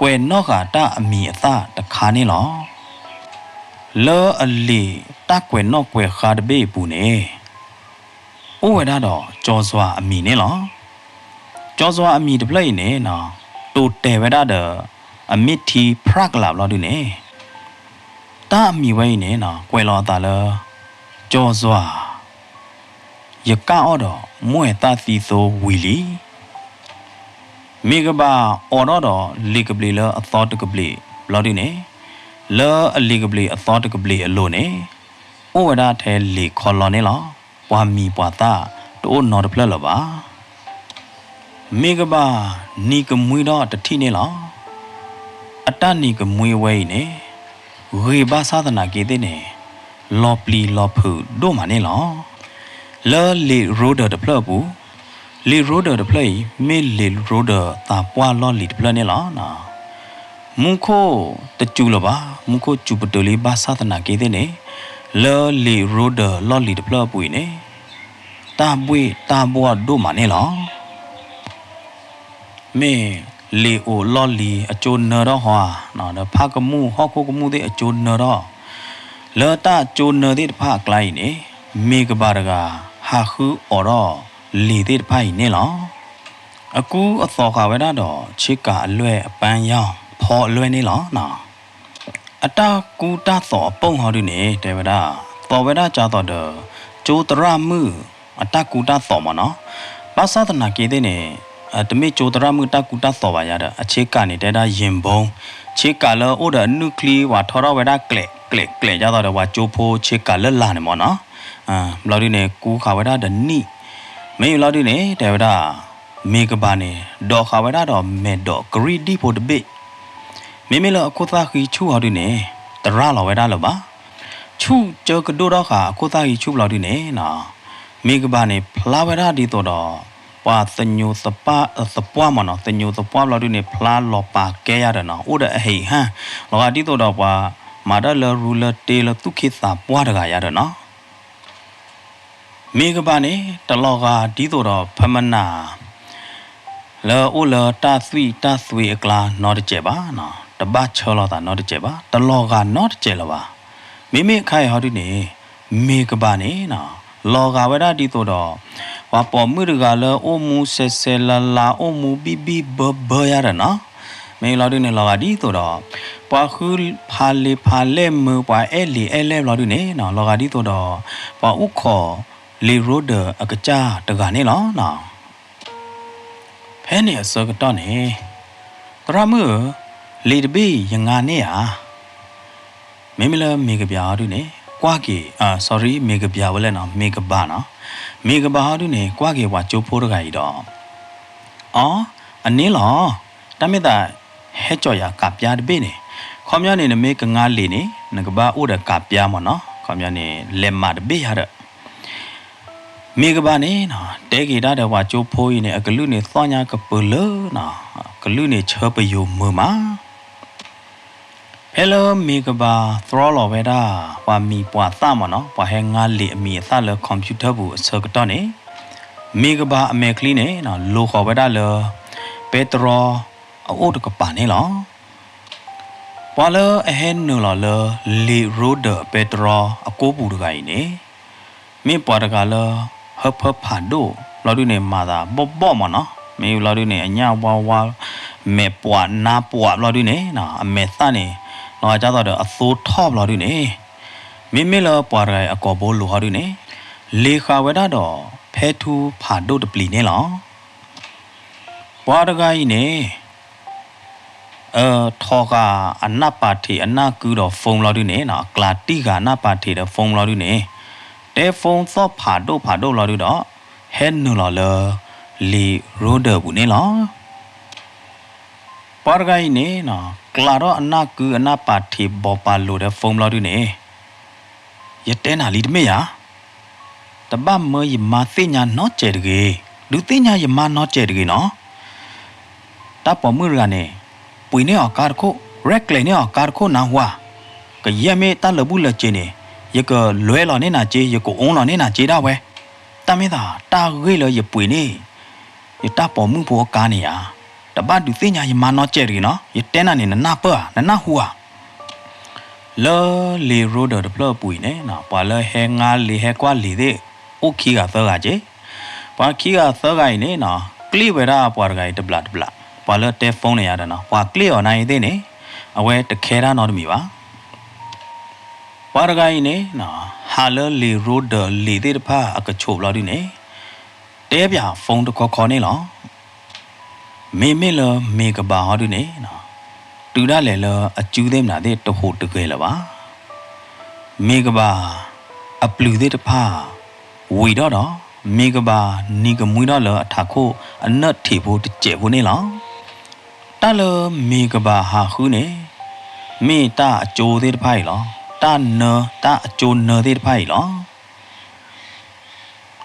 ကွဲးနီၣ်ဃာ်တၢ်အမံၤအသၣ်တခါန့ၣ်လီၤ. လၢအလံာ်တၢ်ကွဲးနီၣ်ကွဲးဃာ်တဘ့ၣ်အပူၤန့ၣ် အိၣ်ဝဲဒၣ်ဒီးကၠီၤစွၤအမံၤန့ၣ်လီၤ. ကၠီၤစွၤအမံၤတဖျၢၣ်အံၤန့ၣ် တိာ်တဲာ်ဝဲဒၣ်ဒီး အမ့ၢ်ထံဖြၣ်ကလာ်ဘျီဒုန့ၣ် တၢ်အမံၤဝဲအံၤန့ၣ် ကွဲးလီၤအသးလၢ ကၠီၤစွၤ ယကၣ်အီၣ်ဒီး မိၢ်အဲၣ်သၣ်သံသိဝံၤလံ. မ့ၤကဘးအိးထီၣ်ဒီးလံာ်ကဘျံးလၢအသီတကဘျံးဘျီဒုန့ၣ် လၢအလံာ်ကဘျံးအသီတကဘျံးအလိၤန့ၣ် အိၣ်ဝဲဒၣ်ထဲလံာ်ခီလီန့ၣ်လီၤ. ပှၤမံၤပှၤသၣ်တအိၣ်နီတဖျၢၣ်လၢၤဘၣ်. မ့ၤကဘးနံၤကမှံဒီးတထံၣ်န့ၣ်လီၤ. အတၢ်နံၤကမှံဝဲအံၤန့ၣ် ဂ့ၤဘၣ်ဆၣ်သနာ်က့သ့ၣ်န့ၣ် လီၤပျံၤလီၤဖုးဒိၣ်မးန့ၣ်လီၤ. လၢလံာ်ရိဒၢးတဖျၢၣ်အပူၤ, လံာ်ရိဒၢးတဖျၢၣ်အံၤ မ့ၢ်လံာ်ရိဒၢးသးပှၢ်လီၢ်လံၤတဖျၢၣ်န့ၣ်လီၤ. မူခိၣ်တစူၤလၢၤဘၣ်, မူခိၣ်စူၤပတုာ်လံဘၣ်ဆၣ်သနာ်က့သ့ၣ်န့ၣ် လၢလံာ်ရိဒၢးလီၢ်လံၤတဖျၢၣ်အပူၤအံၤန့ၣ် တၢ်ဘှ့ၣ်တၢ်ဘှီၣ်ဒိၣ်မးန့ၣ်လီၤ. မ့ၢ်လံာ်အိၣ်လီၢ်လံၤအကၠိနၢထီၣ်ဟီဧါ, ဒီးဖးကမူၣ်ဟီၣ်ခိၣ်ကမူၣ်သ့ၣ်အကၠိနၢထီၣ်, လၢတၢ်ကၠိနၢသ့ၣ်တဖၣ်အကျါအံၤန့ၣ် မ့ၤကဘးတဂၤ ဟးဃုအိးထီၣ်လံာ်သ့ၣ်တဖၣ်အံၤန့ၣ်လီၤ. အကူအသိးဃာ်ဝဲဒၣ်ဒီး ဆ့ကၤအလွဲၢ်အပၢ်ယီၤဖီအလွဲၢ်န့ၣ်လီၤ. အတၢ်ကူတၢ်သိးအပူၤဟီဒုန့ၣ် တဲဝဲဒၣ် သိးဝဲဒၣ်ကၢ်သိးဒီး ကၠိသရၣ်မုၣ်အတၢ်ကူတၢ်သိးမ့ၢ်နီၤ, ဘၣ်ဆၣ်သနာ်က့သ့ၣ်န့ၣ် တမ့ၢ်ကၠိသရၣ်မုၣ်တၢ်ကူတၢ်သိးဘၣ်ယၤဒီး အဆ့ကၤန့ၣ် တဲဒၣ်ယ့ၣ်ဘိ, ဆ့ကၤလၢအိၣ်ဒီးအနုၢ်ချံ ပှၤထီထီၣ်ဝဲဒၣ်ကျဲးကျဲးကျဲး ဒ်သိးဒီးပှၤကၠိဖိဆ့ကၤလၢလာ်န့ၣ်မ့ၢ်နီၤ, ဘျီဒုန့ၣ် ကူဃာ်ဝဲဒၣ်ဒီးနံၣ်, မ့ၢ်ဘျီဒုန့ၣ် တဲဝဲဒၣ် မ့ၤကဘးန့ၣ် ဒိးဃာ်ဝဲဒၣ်ဒီးမဲာ်ဒိးကရံၣ်ဒံၣ်ဖိတဘ့ၣ်, မ့မ့ၢ်လၢအခိၣ်သၣ်ဃံဆူၣ်ဟီဒုန့ၣ် တရၣ်လီၤဝဲဒၣ်လၢၤဘၣ်. ဆူၣ်ကၢကဒိၣ်ထီၣ်ဃာ်အခိၣ်သၣ်ဃံဆူၣ်ဘျီဒုန့ၣ် မ့ၤကဘးန့ၣ် ဖျါဝဲဒၣ်ဒ်သိးဒီး ပှၤသညိးသပှၢ်မ့ၢ်နီၤ, သညိးသပှၢ်ဘျီဒုန့ၣ် ဖျါလီၤပာ်ကဲယၤဒီးနီၤ, အိၣ်ဒီးအဟံၣ်ဟၣ်, လီၤဂာ်ဒ်သိးဒီးပှၤမၤတၢ်လၢရူလၢတ့လၢသူၣ်က့သးပှၢ်တဂၤယၤဒီးနီၤ. မ့ၤကဘးန့ၣ် တလီၤဂာ်ဒ်သိးဒီးဖဲမနၤ လၢအိၣ်လၢတၢ်သွံၣ်တၢ်သွံအကျါနီတစဲးဘၣ်, တဘၣ်ဆၢလီၤသးနီတစဲးဘၣ်, တလီၤဂာ်နီတစဲးလၢၤဘၣ်. မ့မ့ၢ်အခါအံၤဟီဒုန့ၣ် မ့ၤကဘးန့ၣ် လီၤဂာ်ဝဲဒၣ်ဒ်သိးဒီး ပှၤပိာ်မုၣ်တဂၤလၢအိၣ်မူဆဲးဆဲးလၤလၤ အိၣ်မူဘံၣ်ဘံၣ်ဘၢဘၢယၤဒီးနီၤ, မ့ၢ်လီၤဒုန့ၣ် လီၤဂာ်ဒ်သိးဒီး ပှၤဃုဖးလံာ်ဖးလဲၢ်မုာ် ပှၤအဲၣ်လံာ်အဲၣ်လဲၢ်ဘျီဒုန့ၣ်နီၤ, လီၤဂာ်ဒ်သိးဒီး ပှၤအိၣ်ခိးလံာ်ရိဒၢးအကစၢ်တဂၤန့ၣ်လီၤ. ဖဲန့ၣ်အဆၢကတီၢ်န့ၣ် သရၣ်မုၣ်ဧၢ, လံာ်တဘ့ၣ်ယငါန့ၢ်ဧါ. မ့မ့ၢ်လၢမ့ၤကဘးဟီဒုန့ၣ် ကွၢ်က့ၤ, sorry, မ့ၤကဘးဝဲလဲၣ်နီၤ, မ့ၤကဘးနီၤ, မ့ၤကဘးဟီဒုန့ၣ် ကွၢ်က့ၤပှၤကၠိဖိတဂၤအံၤဒီး အီ, အန့ၣ်လီၤ, တၢ်မ့ၢ်သးဟဲကၠီၤယၤကးပျါတဘ့ၣ်န့ၣ်, ခီပညီန့ၣ် နမ့ၢ်ကငါလံာ်န့ၣ် နကဘၣ်အိၣ်ဒီးကးပျါမ့ၢ်နီၤ, ခီပညီန့ၣ် လဲၤမးတဘ့ၣ်ယၤဒီး မ့ၤကဘးန့ၣ်နီၤ တဲက့ၤတၢ်ဒီးပှၤကၠိဖိအံၤန့ၣ် အကလုၢ်န့ၣ် သီၣ်ညါကပၢၤလၢနီၤ, ကလုၢ်န့ၣ် ဆၢပယိၤမုာ်မး. ဖဲလၢမ့ၤကဘးသြီလီၤဝဲဒၣ် ပှၤမံၤပှၤသၣ်မ့ၢ်နီၤ, ပှၤဟဲငါလံာ်အမံၤအသၣ်လၢ computer ပူၤအဆၢကတီၢ်န့ၣ်, မ့ၤကဘးအမဲာ်ချံန့ၣ် လိၤဃီၤဝဲဒၣ်လၢ ပဲတြီအအိၣ်တကပၤန့ၣ်လီၤ. ပှၤလၢအဟဲနုာ်လီၤလၢ လံာ်ရိဒၢၣ်ပဲတြီအကိးပူၤတဂၤအံၤန့ၣ် မ့ၢ်ပှၤတဂၤလၢ ဟၢဖၢဖးဒိၣ်ဘျီဒုန့ၣ် မၤသးဘီၣ်ဘီၣ်မးနီၤ, မ့ၢ်ဘျီဒုန့ၣ် အညၣ်ဝါဝါ မဲာ်ပှၤနါပှၤဘျီဒုန့ၣ် အမဲာ်သၣ်န့ၣ် လီၤဒ်သိးဒီးအသိထီၣ်ဘျီဒုန့ၣ် မ့မ့ၢ်လၢပှၤတဂၤအံၤအကိာ်ဘိလိၤဟီဒုန့ၣ် လံၤဃာ်ဝဲဒၣ်ဒီး ဖဲထူဖးဒိၣ်တပျံၤန့ၣ်လီၤ. ပှၤတဂၤအံၤန့ၣ် ထီၣ်ဃာ်အနၢ်ပာ်ထံးအနၢ်ကုဒီး phone ဘျီဒုန့ၣ် အကျးတံၢ်ဃာ်အနၢ်ပာ်ထံးဒီး phone ဘျီဒုန့ၣ် တဲ phone သီၣ်ဖးဒိၣ်ဖးဒိၣ်ဘျီဒုဒီး ဟဲနုာ်လီၤလၢ လံာ်ရိဒၢၣ်ပူၤန့ၣ်လီၤ. ပှၤတဂၤအံၤန့ၣ် ကျးထီၣ်အနၢ်ကုအနၢ်ပာ်ထံး ဘိးပာ်လိာ်ဒီး phone ဘျီဒုန့ၣ် ယတဲနၤလံတမ့ၢ်ဧါ, တဘၣ်မၢယမါသ့ၣ်ညါနီတစဲးတဂ့ၤ, ဒုးသ့ၣ်ညါယမါနီတစဲးတဂ့ၤနီၤ. တၢ်ပိာ်မုၣ်တဂၤန့ၣ် ပှ့ၤန့ၢ်အီၤကါတခိၣ်, ရဲၣ်ကျဲၤန့ၢ်အီၤကါတခိၣ်နၢ်ဟူဧါ, ကယဲၢ်မ့ၢ်တၢ်လၢာ်ဘူၣ်လၢာ်စ့ၤန့ၣ် ယကလွဲလီၤန့ၢ်နၤစ့, ယကအိၣ်လီၤန့ၢ်နၤစ့ဒၣ်ဝဲ. တၢ်မ့ၢ်သးတၢ်ဂ့ၢ်လၢယပှ့ၤန့ၢ် ယတၢ်ပိာ်မုၣ်ဖိအကါန့ၣ်ဧါ, တဘၣ်ဒုးသ့ၣ်ညါယမါနီတစဲးတဂ့ၤနီၤ, ယတဲနၤန့ၣ် နနၢ်ပၢၢ်ဧါ, နနၢ်ဟူဧါ. လၢလံာ်ရိဒၢၣ်တဖျၢၣ်အပူၤအံၤန့ၣ် ပှၤလၢဟဲငါလံာ်ဟဲကွၢ်လံာ်သ့ၣ် အိၣ်ခံဂၤသၢဂၤက့, ပှၤခံဂၤသၢဂၤအံၤန့ၣ် ကျ့ၣ်ဝဲဒၣ်ပှၤတဂၤအံၤတဘျးတဘျး, ပှၤလၢတဲ phone န့ၣ်ယါဒီးနီၤ ပှၤကျ့ၣ်အီၤနၤအံၤသ့ၣ်န့ၣ် အဝဲတခဲတၢ်နီတမံၤဘၣ်. ပှၤတဂၤအံၤန့ၣ် ဟးလၢလံာ်ရိဒၢၣ်လံာ်သ့ၣ်တဖၣ်အကဆိးဘျီဒုန့ၣ် တဲပၠး phone တခီခီန့ၣ်လီၤ. မ့မ့ၢ်လၢမ့ၤကဘၣ်ဟီဒုန့ၣ် တုၤဒၣ်လဲာ်လၢအစုသ့ၣ်မနုၤသ့ၣ်တဟူးတဂဲၤလၢၤဘၣ်. မ့ၤကဘၣ်အပျုၤသ့ၣ်တဖၣ် ဝံၤဒီးဒီး မ့ၤကဘၣ်နံၤကမှံထီၣ်လၢအထးခိၣ်အနၢၣ်ထံးဖိတစဲးဖိန့ၣ်လီၤ. တၢ်လၢမ့ၤကဘၣ်ဟးဃုန့ၣ် မ့ၢ်တၢ်အကၠိသ့ၣ်တဖၣ်အံၤလီၤ. တၢ်နၢ တၢ်အကၠိနၢသ့ၣ်တဖၣ်အံၤလီၤ.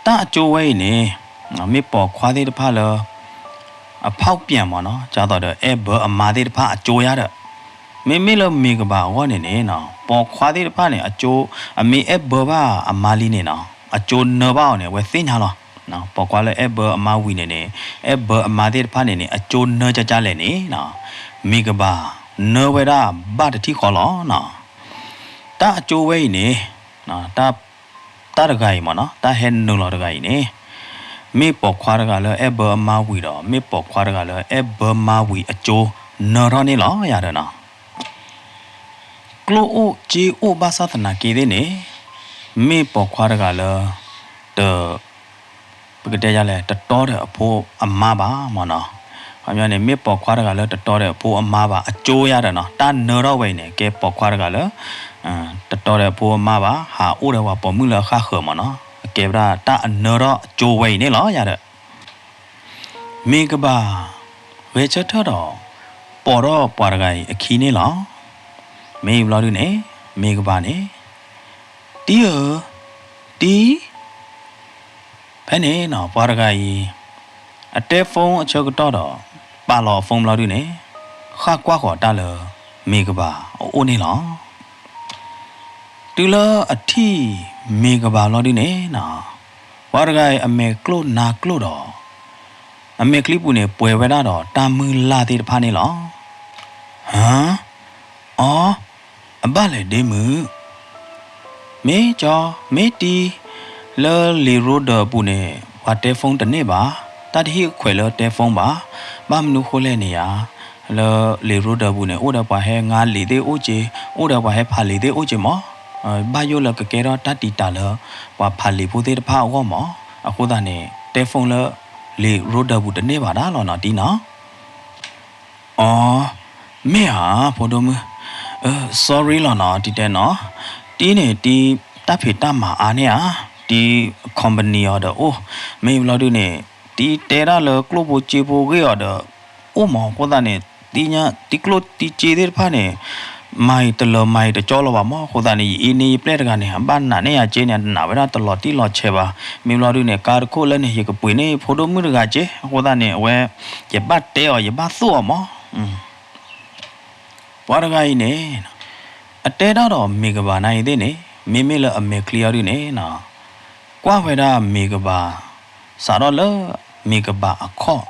တၢ်အကၠိဝဲအံၤန့ၣ် မ့ၢ်ပိာ်ခွါသ့ၣ်တဖၣ်လၢ အဖောက်ပြန်မ့ၢ်နီၤ, ဒ်သိးဒီး အဲၣ်ဘၢအမါသ့ၣ်တဖၣ်အကၠိယါဒီး, မ့မ့ၢ်လၢမ့ၤကဘၣ်အဂီၢ်န့ၣ်န့ၣ် ပိာ်ခွါသ့ၣ်တဖၣ်န့ၣ် အကၠိ အမ့ၢ်အဲၣ်ဘၢဘၣ်အမါလံန့ၣ်နီၤ အကၠိနၢဘၣ်အီၤန့ၣ် အဝဲသ့ၣ်ညါလီၤ. ပိာ်ခွါလၢအဲၣ်ဘၢအမါဝံၤန့ၣ်န့ၣ် အဲၣ်ဘၢအမါသ့ၣ်တဖၣ်န့ၣ်န့ၣ် အကၠိနၢကၠါကၠါလဲၣ်န့ၣ် မ့ၤကဘၣ်နၢဝဲဒၣ်ဘၣ်တထံၣ်ဃီလီၤ. တၢ်အကၠိဝဲအံၤန့ၣ် တၢ်တဂၤအံၤမ့ၢ်နီၤ, တၢ်ဟဲနုာ်လီၤတဂၤအံၤန့ၣ် မ့ၢ်ပိာ်ခွါတဂၤလၢအဲၣ်ဘၢအမါဝံၤဒီး မ့ၢ်ပိာ်ခွါတဂၤလၢအဲၣ်ဘၢမါဝံၤအကၠိနၢထီၣ်န့ၣ်လီၤယၤဒီးနီၤ. ကျိၣ်အိၣ်စ့အိၣ်ဘၣ်ဆၣ်သနာ်က့သ့ၣ်န့ၣ် မ့ၢ်ပိာ်ခွါတဂၤလၢ တ ပကတဲယၤလဲၣ် တတီဒီးအဖိအမါဘၣ်မ့ၢ်နီၤ. ခီပညီန့ၣ် မ့ၢ်ပိာ်ခွါတဂၤလၢတတီဒီးအဖိအမါဘၣ် အကၠိယၤဒီးနီၤ, တၢ်နၢထီၣ်ဝဲအံၤန့ၣ် ကဲပိာ်ခွါတဂၤလၢ တတီဒီးအဖိအမါဘၣ် ဟးအိၣ်ဒီးပှၤပိာ်မုၣ်လၢအဃၣ်ဃၢၤမ့ၢ်နီၤ, အကဲဝဲဒၣ်တၢ်အနၢထီၣ်အကၠိဝဲအံၤန့ၣ်လီၤယၤဒီး မ့ၤကဘၣ် ဂဲၤဆၢထၢၣ်ဒီး ပိာ်ထီၣ်ပှၤတဂၤအံၤအခံန့ၣ်လီၤ. မ့ၢ်ဘျီဒုန့ၣ် မ့ၤကဘၣ်န့ၣ် တံၤဧၢ, တံၤ, ဖဲန့ၣ်နီၤ ပှၤတဂၤအံၤ အတဲ phone အဆၢကတီၢ်ဒီး ပာ်လီၤအ phone ဘျီဒုန့ၣ် ဃၣ်ကွၢ်ဃီၤတၢ်လၢ မ့ၤကဘၣ်အအိၣ်န့ၣ်လီၤ. တုၤလၢအထံၣ်မ့ၤကဘၣ်ဘျီဒုန့ၣ်နီၤ ပှၤတဂၤအံၤအမဲာ်ကျိၣ်နါကျိၣ်ဒီး အမဲာ်ချံပူၤန့ၣ် ပှဲၤဝဲဒၣ်ဒီးတၢ်မုၢ်လၢ်သ့ၣ်တဖၣ်န့ၣ်လီၤ. ဟါ, အီ, အဘၣ်လဲၣ်ဒ့မုၣ်, မ့ၢ်ကၠီ, မ့ၢ်တံၤ, လၢလံာ်ရိဒၢၣ်အပူၤန့ၣ် ပှၤတဲ phone တန့ၢ်ဘၣ်, တၢ်တဟံၣ်အခွဲးလၢတဲ phone ဘၣ်, ဘၣ်မနုၤဃိလဲၣ်န့ၣ်ဧါ, လၢလံာ်ရိဒၢၣ်ပူၤန့ၣ် အိၣ်ဒီးပှၤဟဲငါလံာ်သ့ၣ်အိၣ်က့ၤ, အိၣ်ဒီးပှၤဟဲဖးလံာ်သ့ၣ်အိၣ်က့ၤမး, ဘၣ်ယိၣ်လၢကကဲထီၣ်တၢ်တံာ်တာ်လၢ ပှၤဖးလံာ်ဖိသ့ၣ်တဖၣ်အဂီၢ်မး, အဃိသတးန့ၣ် တဲ phone လၢ လံာ်ရိဒၢၣ်ပူၤတန့ၢ်ဘၣ်ဒၣ်လီၤနီၤ တံၤနီၤ. အီ, မ့ၢ်ဧါ ဖိဒိၣ်မုၣ်, အၢ sorry လီၤနီၤ တံၤတဲနီၤ, တံၤန့ၣ်တံၤ တၢ်ဖံးတၢ်မၤအါန့ၢ်ဧါ, တံၤ company အီၤဒီးအိၣ်, မ့ၢ်ဘျီဒုန့ၣ် တံၤတဲဒၣ်လၢကျိၣ်ဖိစ့ဖိဂ့ၢ်အီၤဒီး အိၣ်မး အဃိသတးန့ၣ် တံၤညါ တံၤကျိၣ်တံၤစ့သ့ၣ်တဖၣ်န့ၣ် မၤအံၤတလၢၤမၤအံၤတကၠီလၢၤဘၣ်မး, အဃိသတးန့ၣ် ယအံၤန့ၢ်ယပျဲၢ်တဂၤန့ၣ် အဘၣ်နာ်န့ၢ်ယၤက့န့ၣ် တနာ်ဝဲဒၣ်တလီၤတံၢ်လီၤဆဲးဘၣ်, မ့ၢ်ဘျီဒုန့ၣ် ကါတခိၣ်လၢန့ၣ် ယကပှ့ၤန့ၢ်ဖိဒိၣ်မုၣ်တဂၤက့, အဃိသတးန့ၣ် အဝဲ ယဘၣ်တဲအီၤ ယဘၣ်သိၣ်အီၤမး ပှၤတဂၤအံၤန့ၣ် အတဲဒၣ်ဒီးမ့ၤကဘၣ်နၤအံၤသ့ၣ်န့ၣ် မ့မ့ၢ်လၢအမဲာ်ချံအီၤဒုန့ၣ် ကွၢ်ဝဲဒၣ်မ့ၤကဘၣ် စးထီၣ်လၢမ့ၤကဘၣ်အခီၣ်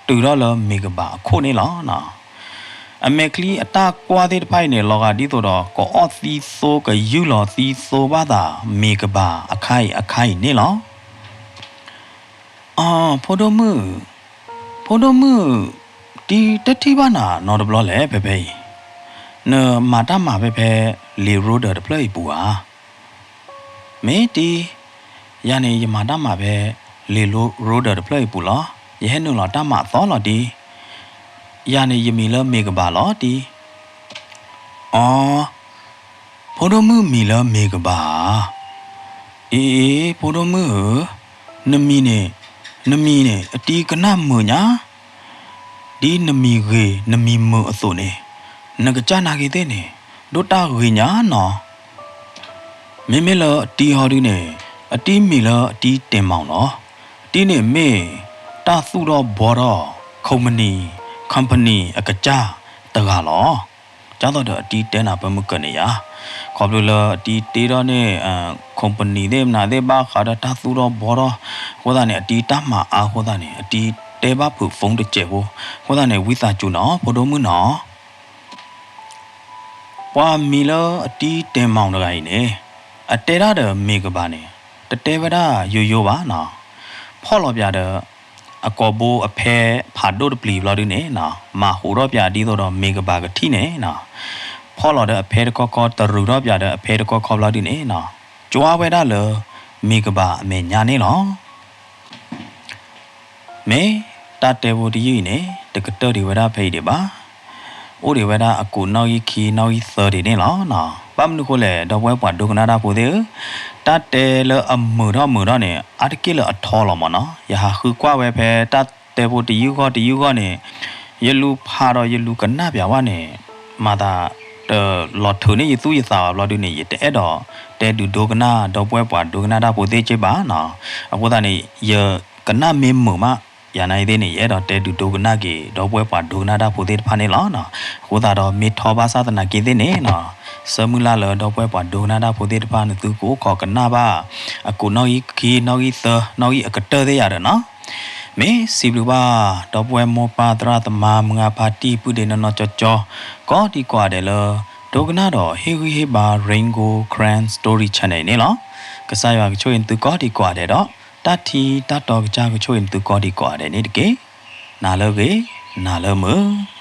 တုၤထီၣ်လၢမ့ၤကဘၣ်အခိၣ်န့ၣ်လီၤ. အမဲာ်ချံအတၢ်ကွၢ်သ့ၣ်တဖၣ်အံၤန့ၣ် လီၤဂာ်ဒ်သိးဒီး ကအီၣ်သံသိကယူၢ်လီၤသံသိဘၣ်သး မ့ၢ်ကဘၣ်အခါအံၤအခါအံၤန့ၣ်လီၤ. အ ဖိဒိၣ်မုၣ်, ဖိဒိၣ်မုၣ်, တံၤတထံၣ်ဘၣ်နၤနီတဘျီလဲၣ် ဖဲဖဲအံၤ, နမၤတၢ်မၤဖဲဖဲ လံာ်ရိဒၢးတဖျၢၣ်အံၤပူၤဧါ. မ့ၢ်တံၤ, ယၤန့ၣ်ယမၤတၢ်မၤဖဲ လံာ်ရိဒၢးတဖျၢၣ်အံၤပူၤလီၤ. ယဟဲနုာ်လီၤတၢ်မၤအသီလီၤတံၤ. ယၤန့ၣ်ယမံၤလၢမ့ၢ်ကဘၣ်လီၤတံၤ. အ ဖိဒိၣ်မုၣ်မံၤလၢမ့ၢ်ကဘၣ်ဧါ. အ့ အ့ ဖိဒိၣ်မုၣ်ဧၢ, နမံၤန့ၣ်, နမံၤန့ၣ် အတံၤကနၣ်မုာ်ညါ, ဒ်နမံၤဂ့ၤနမံၤမုာ်အသိးန့ၣ်, နကစၢ်နာ်က့ၤသ့ၣ်န့ၣ် ဒိၣ်တၢ်ဂ့ၤညါနီၤ. မ့မ့ၢ်လၢအတံၤဟီဒုန့ၣ်, အတံၤမံၤလၢအတံၤတဲာ်မီၣ်လီၤ. တံၤန့ၣ်မ့ၢ်တၢ်သူၣ်ထီၣ်ဘှီထီၣ် company, company အကစၢ်တဂၤလီၤ. ကၢ်သိးဒီးအတံၤတဲနၤပမုၢ်ကၢန့ၣ်ယါ, ခီဖျိလၢအတံၤတ့ထီၣ်န့ၣ် company သ့ၣ်မနုၤသ့ၣ်ဘၣ်ဃးဒီးတၢ်သူၣ်ထီၣ်ဘှီထီၣ်, အဃိသတးန့ၣ် အတံၤတၢ်မၤအါအဃိသတးန့ၣ် အတံၤတဲဘၣ်ဖုး phone တစဲးဖိ, အဃိသတးန့ၣ် ဝံသးစူၤနီၤ ဖိဒိၣ်မုၣ်နီၤ. ပှၤမံၤလၢအတံၤတဲာ်မီၣ်တဂၤအံၤန့ၣ်, အတဲတၢ်ဒီးမ့ၢ်ကဘၣ်န့ၣ်, တတဲဝဲဒၣ်ယိယိဘၣ်နီၤ. ဖီၣ်လီၤပၠးဒီး အကိာ်ဘိအဖဲဖးဒိၣ်တပျံၤဘျီဒုန့ၣ်နီၤ, မၤဟူးထီၣ်ပၠးဒ်သိးဒီးမ့ၢ်ကဘၣ်ကထံၣ်န့ၣ်နီၤ, ဖီၣ်လီၤဒီးအဖဲတခီခီ တရူးထီၣ်ပၠးဒီးအဖဲတခီခီဘျီဒုန့ၣ်နီၤ, ကွၢ်ဝဲဒၣ်လၢ မ့ၢ်ကဘၣ်အမဲာ်ညါန့ၣ်လီၤ. မ့ၢ်တၢ်တဲဖိတယုၢ်အံၤန့ၣ် တကတၢၢ်ဒံးဝဲဒၣ်ဖဲအံၤဒံးဘၣ်. အိၣ်ဒံးဝဲဒၣ်အကူးနီၣ်ဂံၢ်ခံနီၣ်ဂံၢ်သၢဒံးန့ၣ်လီၤ. ဘၣ်မနုၤဃိလဲၣ် ဒီပုၢ်ဝဲၢ်ပှၤဒိကနၣ်တၢ်ဖိသ့ၣ်ဧၢ, တၢ်တဲလၢအမုာ်ထီၣ်မုာ်ထီၣ်န့ၣ် အါတက့ၢ်လၢအထီလီၤမးနီၤ. ယဟးဃုကွၢ်ဝဲဖဲတၢ်တဲဖိတယုၢ်ဂီၢ်တယုၢ်ဂီၢ်န့ၣ်, ယလူၤဖးဒီးယလူၤကနၣ်ပၠးဝဲန့ၣ်, မၤသး တလီၤထုးန့ၢ်ယသူၣ်ယသးဘၣ်ဘျီဒုန့ၣ် ယတအဲၣ်ဒိးတဲဒုးဒိကနၣ် ဒီပုၢ်ဝဲၢ်ပှၤဒိကနၣ်တၢ်ဖိသ့ၣ်က့ဘၣ်နီၤ. အဃိသတးန့ၣ် ယကနၣ်မ့ၢ်မုာ်မး, ယၤနာ်အံၤသ့ၣ်န့ၣ် ယအဲၣ်ဒိးတဲဒုးဒိကနၣ်က့ၤ ဒီပုၢ်ဝဲၢ်ပှၤဒိကနၣ်တၢ်ဖိသ့ၣ်တဖၣ်န့ၣ်လီၤ. အဃိသတးဒီးမ့ၢ်ထီဘၣ်ဆၣ်သနာ်က့သ့ၣ်န့ၣ်နီၤ, ဆၢမုၢ်လၢ်လၢဒီပုၢ်ဝဲၢ်ပှၤဒိကနၣ်တၢ်ဖိသ့ၣ်တဖၣ် နသုကအိၣ်ခိးကနၣ်ဘၣ် အကူးနီၣ်ဂံၢ်ခံနီၣ်ဂံၢ်သၢနီၣ်ဂံၢ်အကတၢၢ်သ့ၣ်ယၤဒီးနီၤ. မ့ၢ်စံးဘျုးဘၣ် ဒီပုၢ်ဝဲၢ်မိၢ်ပၢ်သရၣ်သမါ မုၢ်ဂၤဖါတံၢ် ပုၢ်ဒ့နီၢ်နီၢ်ကၠီကၠီ ကိးဒံကိးဂၤဒဲးလၢ ဒိကနၣ်ဒီးဟ့ၣ်ဂံၢ်ဟ့ၣ်ဘါ Rain Gold Karen Story Channel အံၤန့ၣ်လီၤ. ကစၢ်ယွၤကဆိၣ်ဂ့ၤနသုကိးဒံကိးဂၤဒဲးဒီး တၢ်ထံတၢ်တီကစၢ်ကဆိၣ်ဂ့ၤနသုကိးဒံကိးဂၤဒဲးန့ၣ်တက့ၢ်. နၤလၢဂ့ၤ, နၤလၢမုာ်.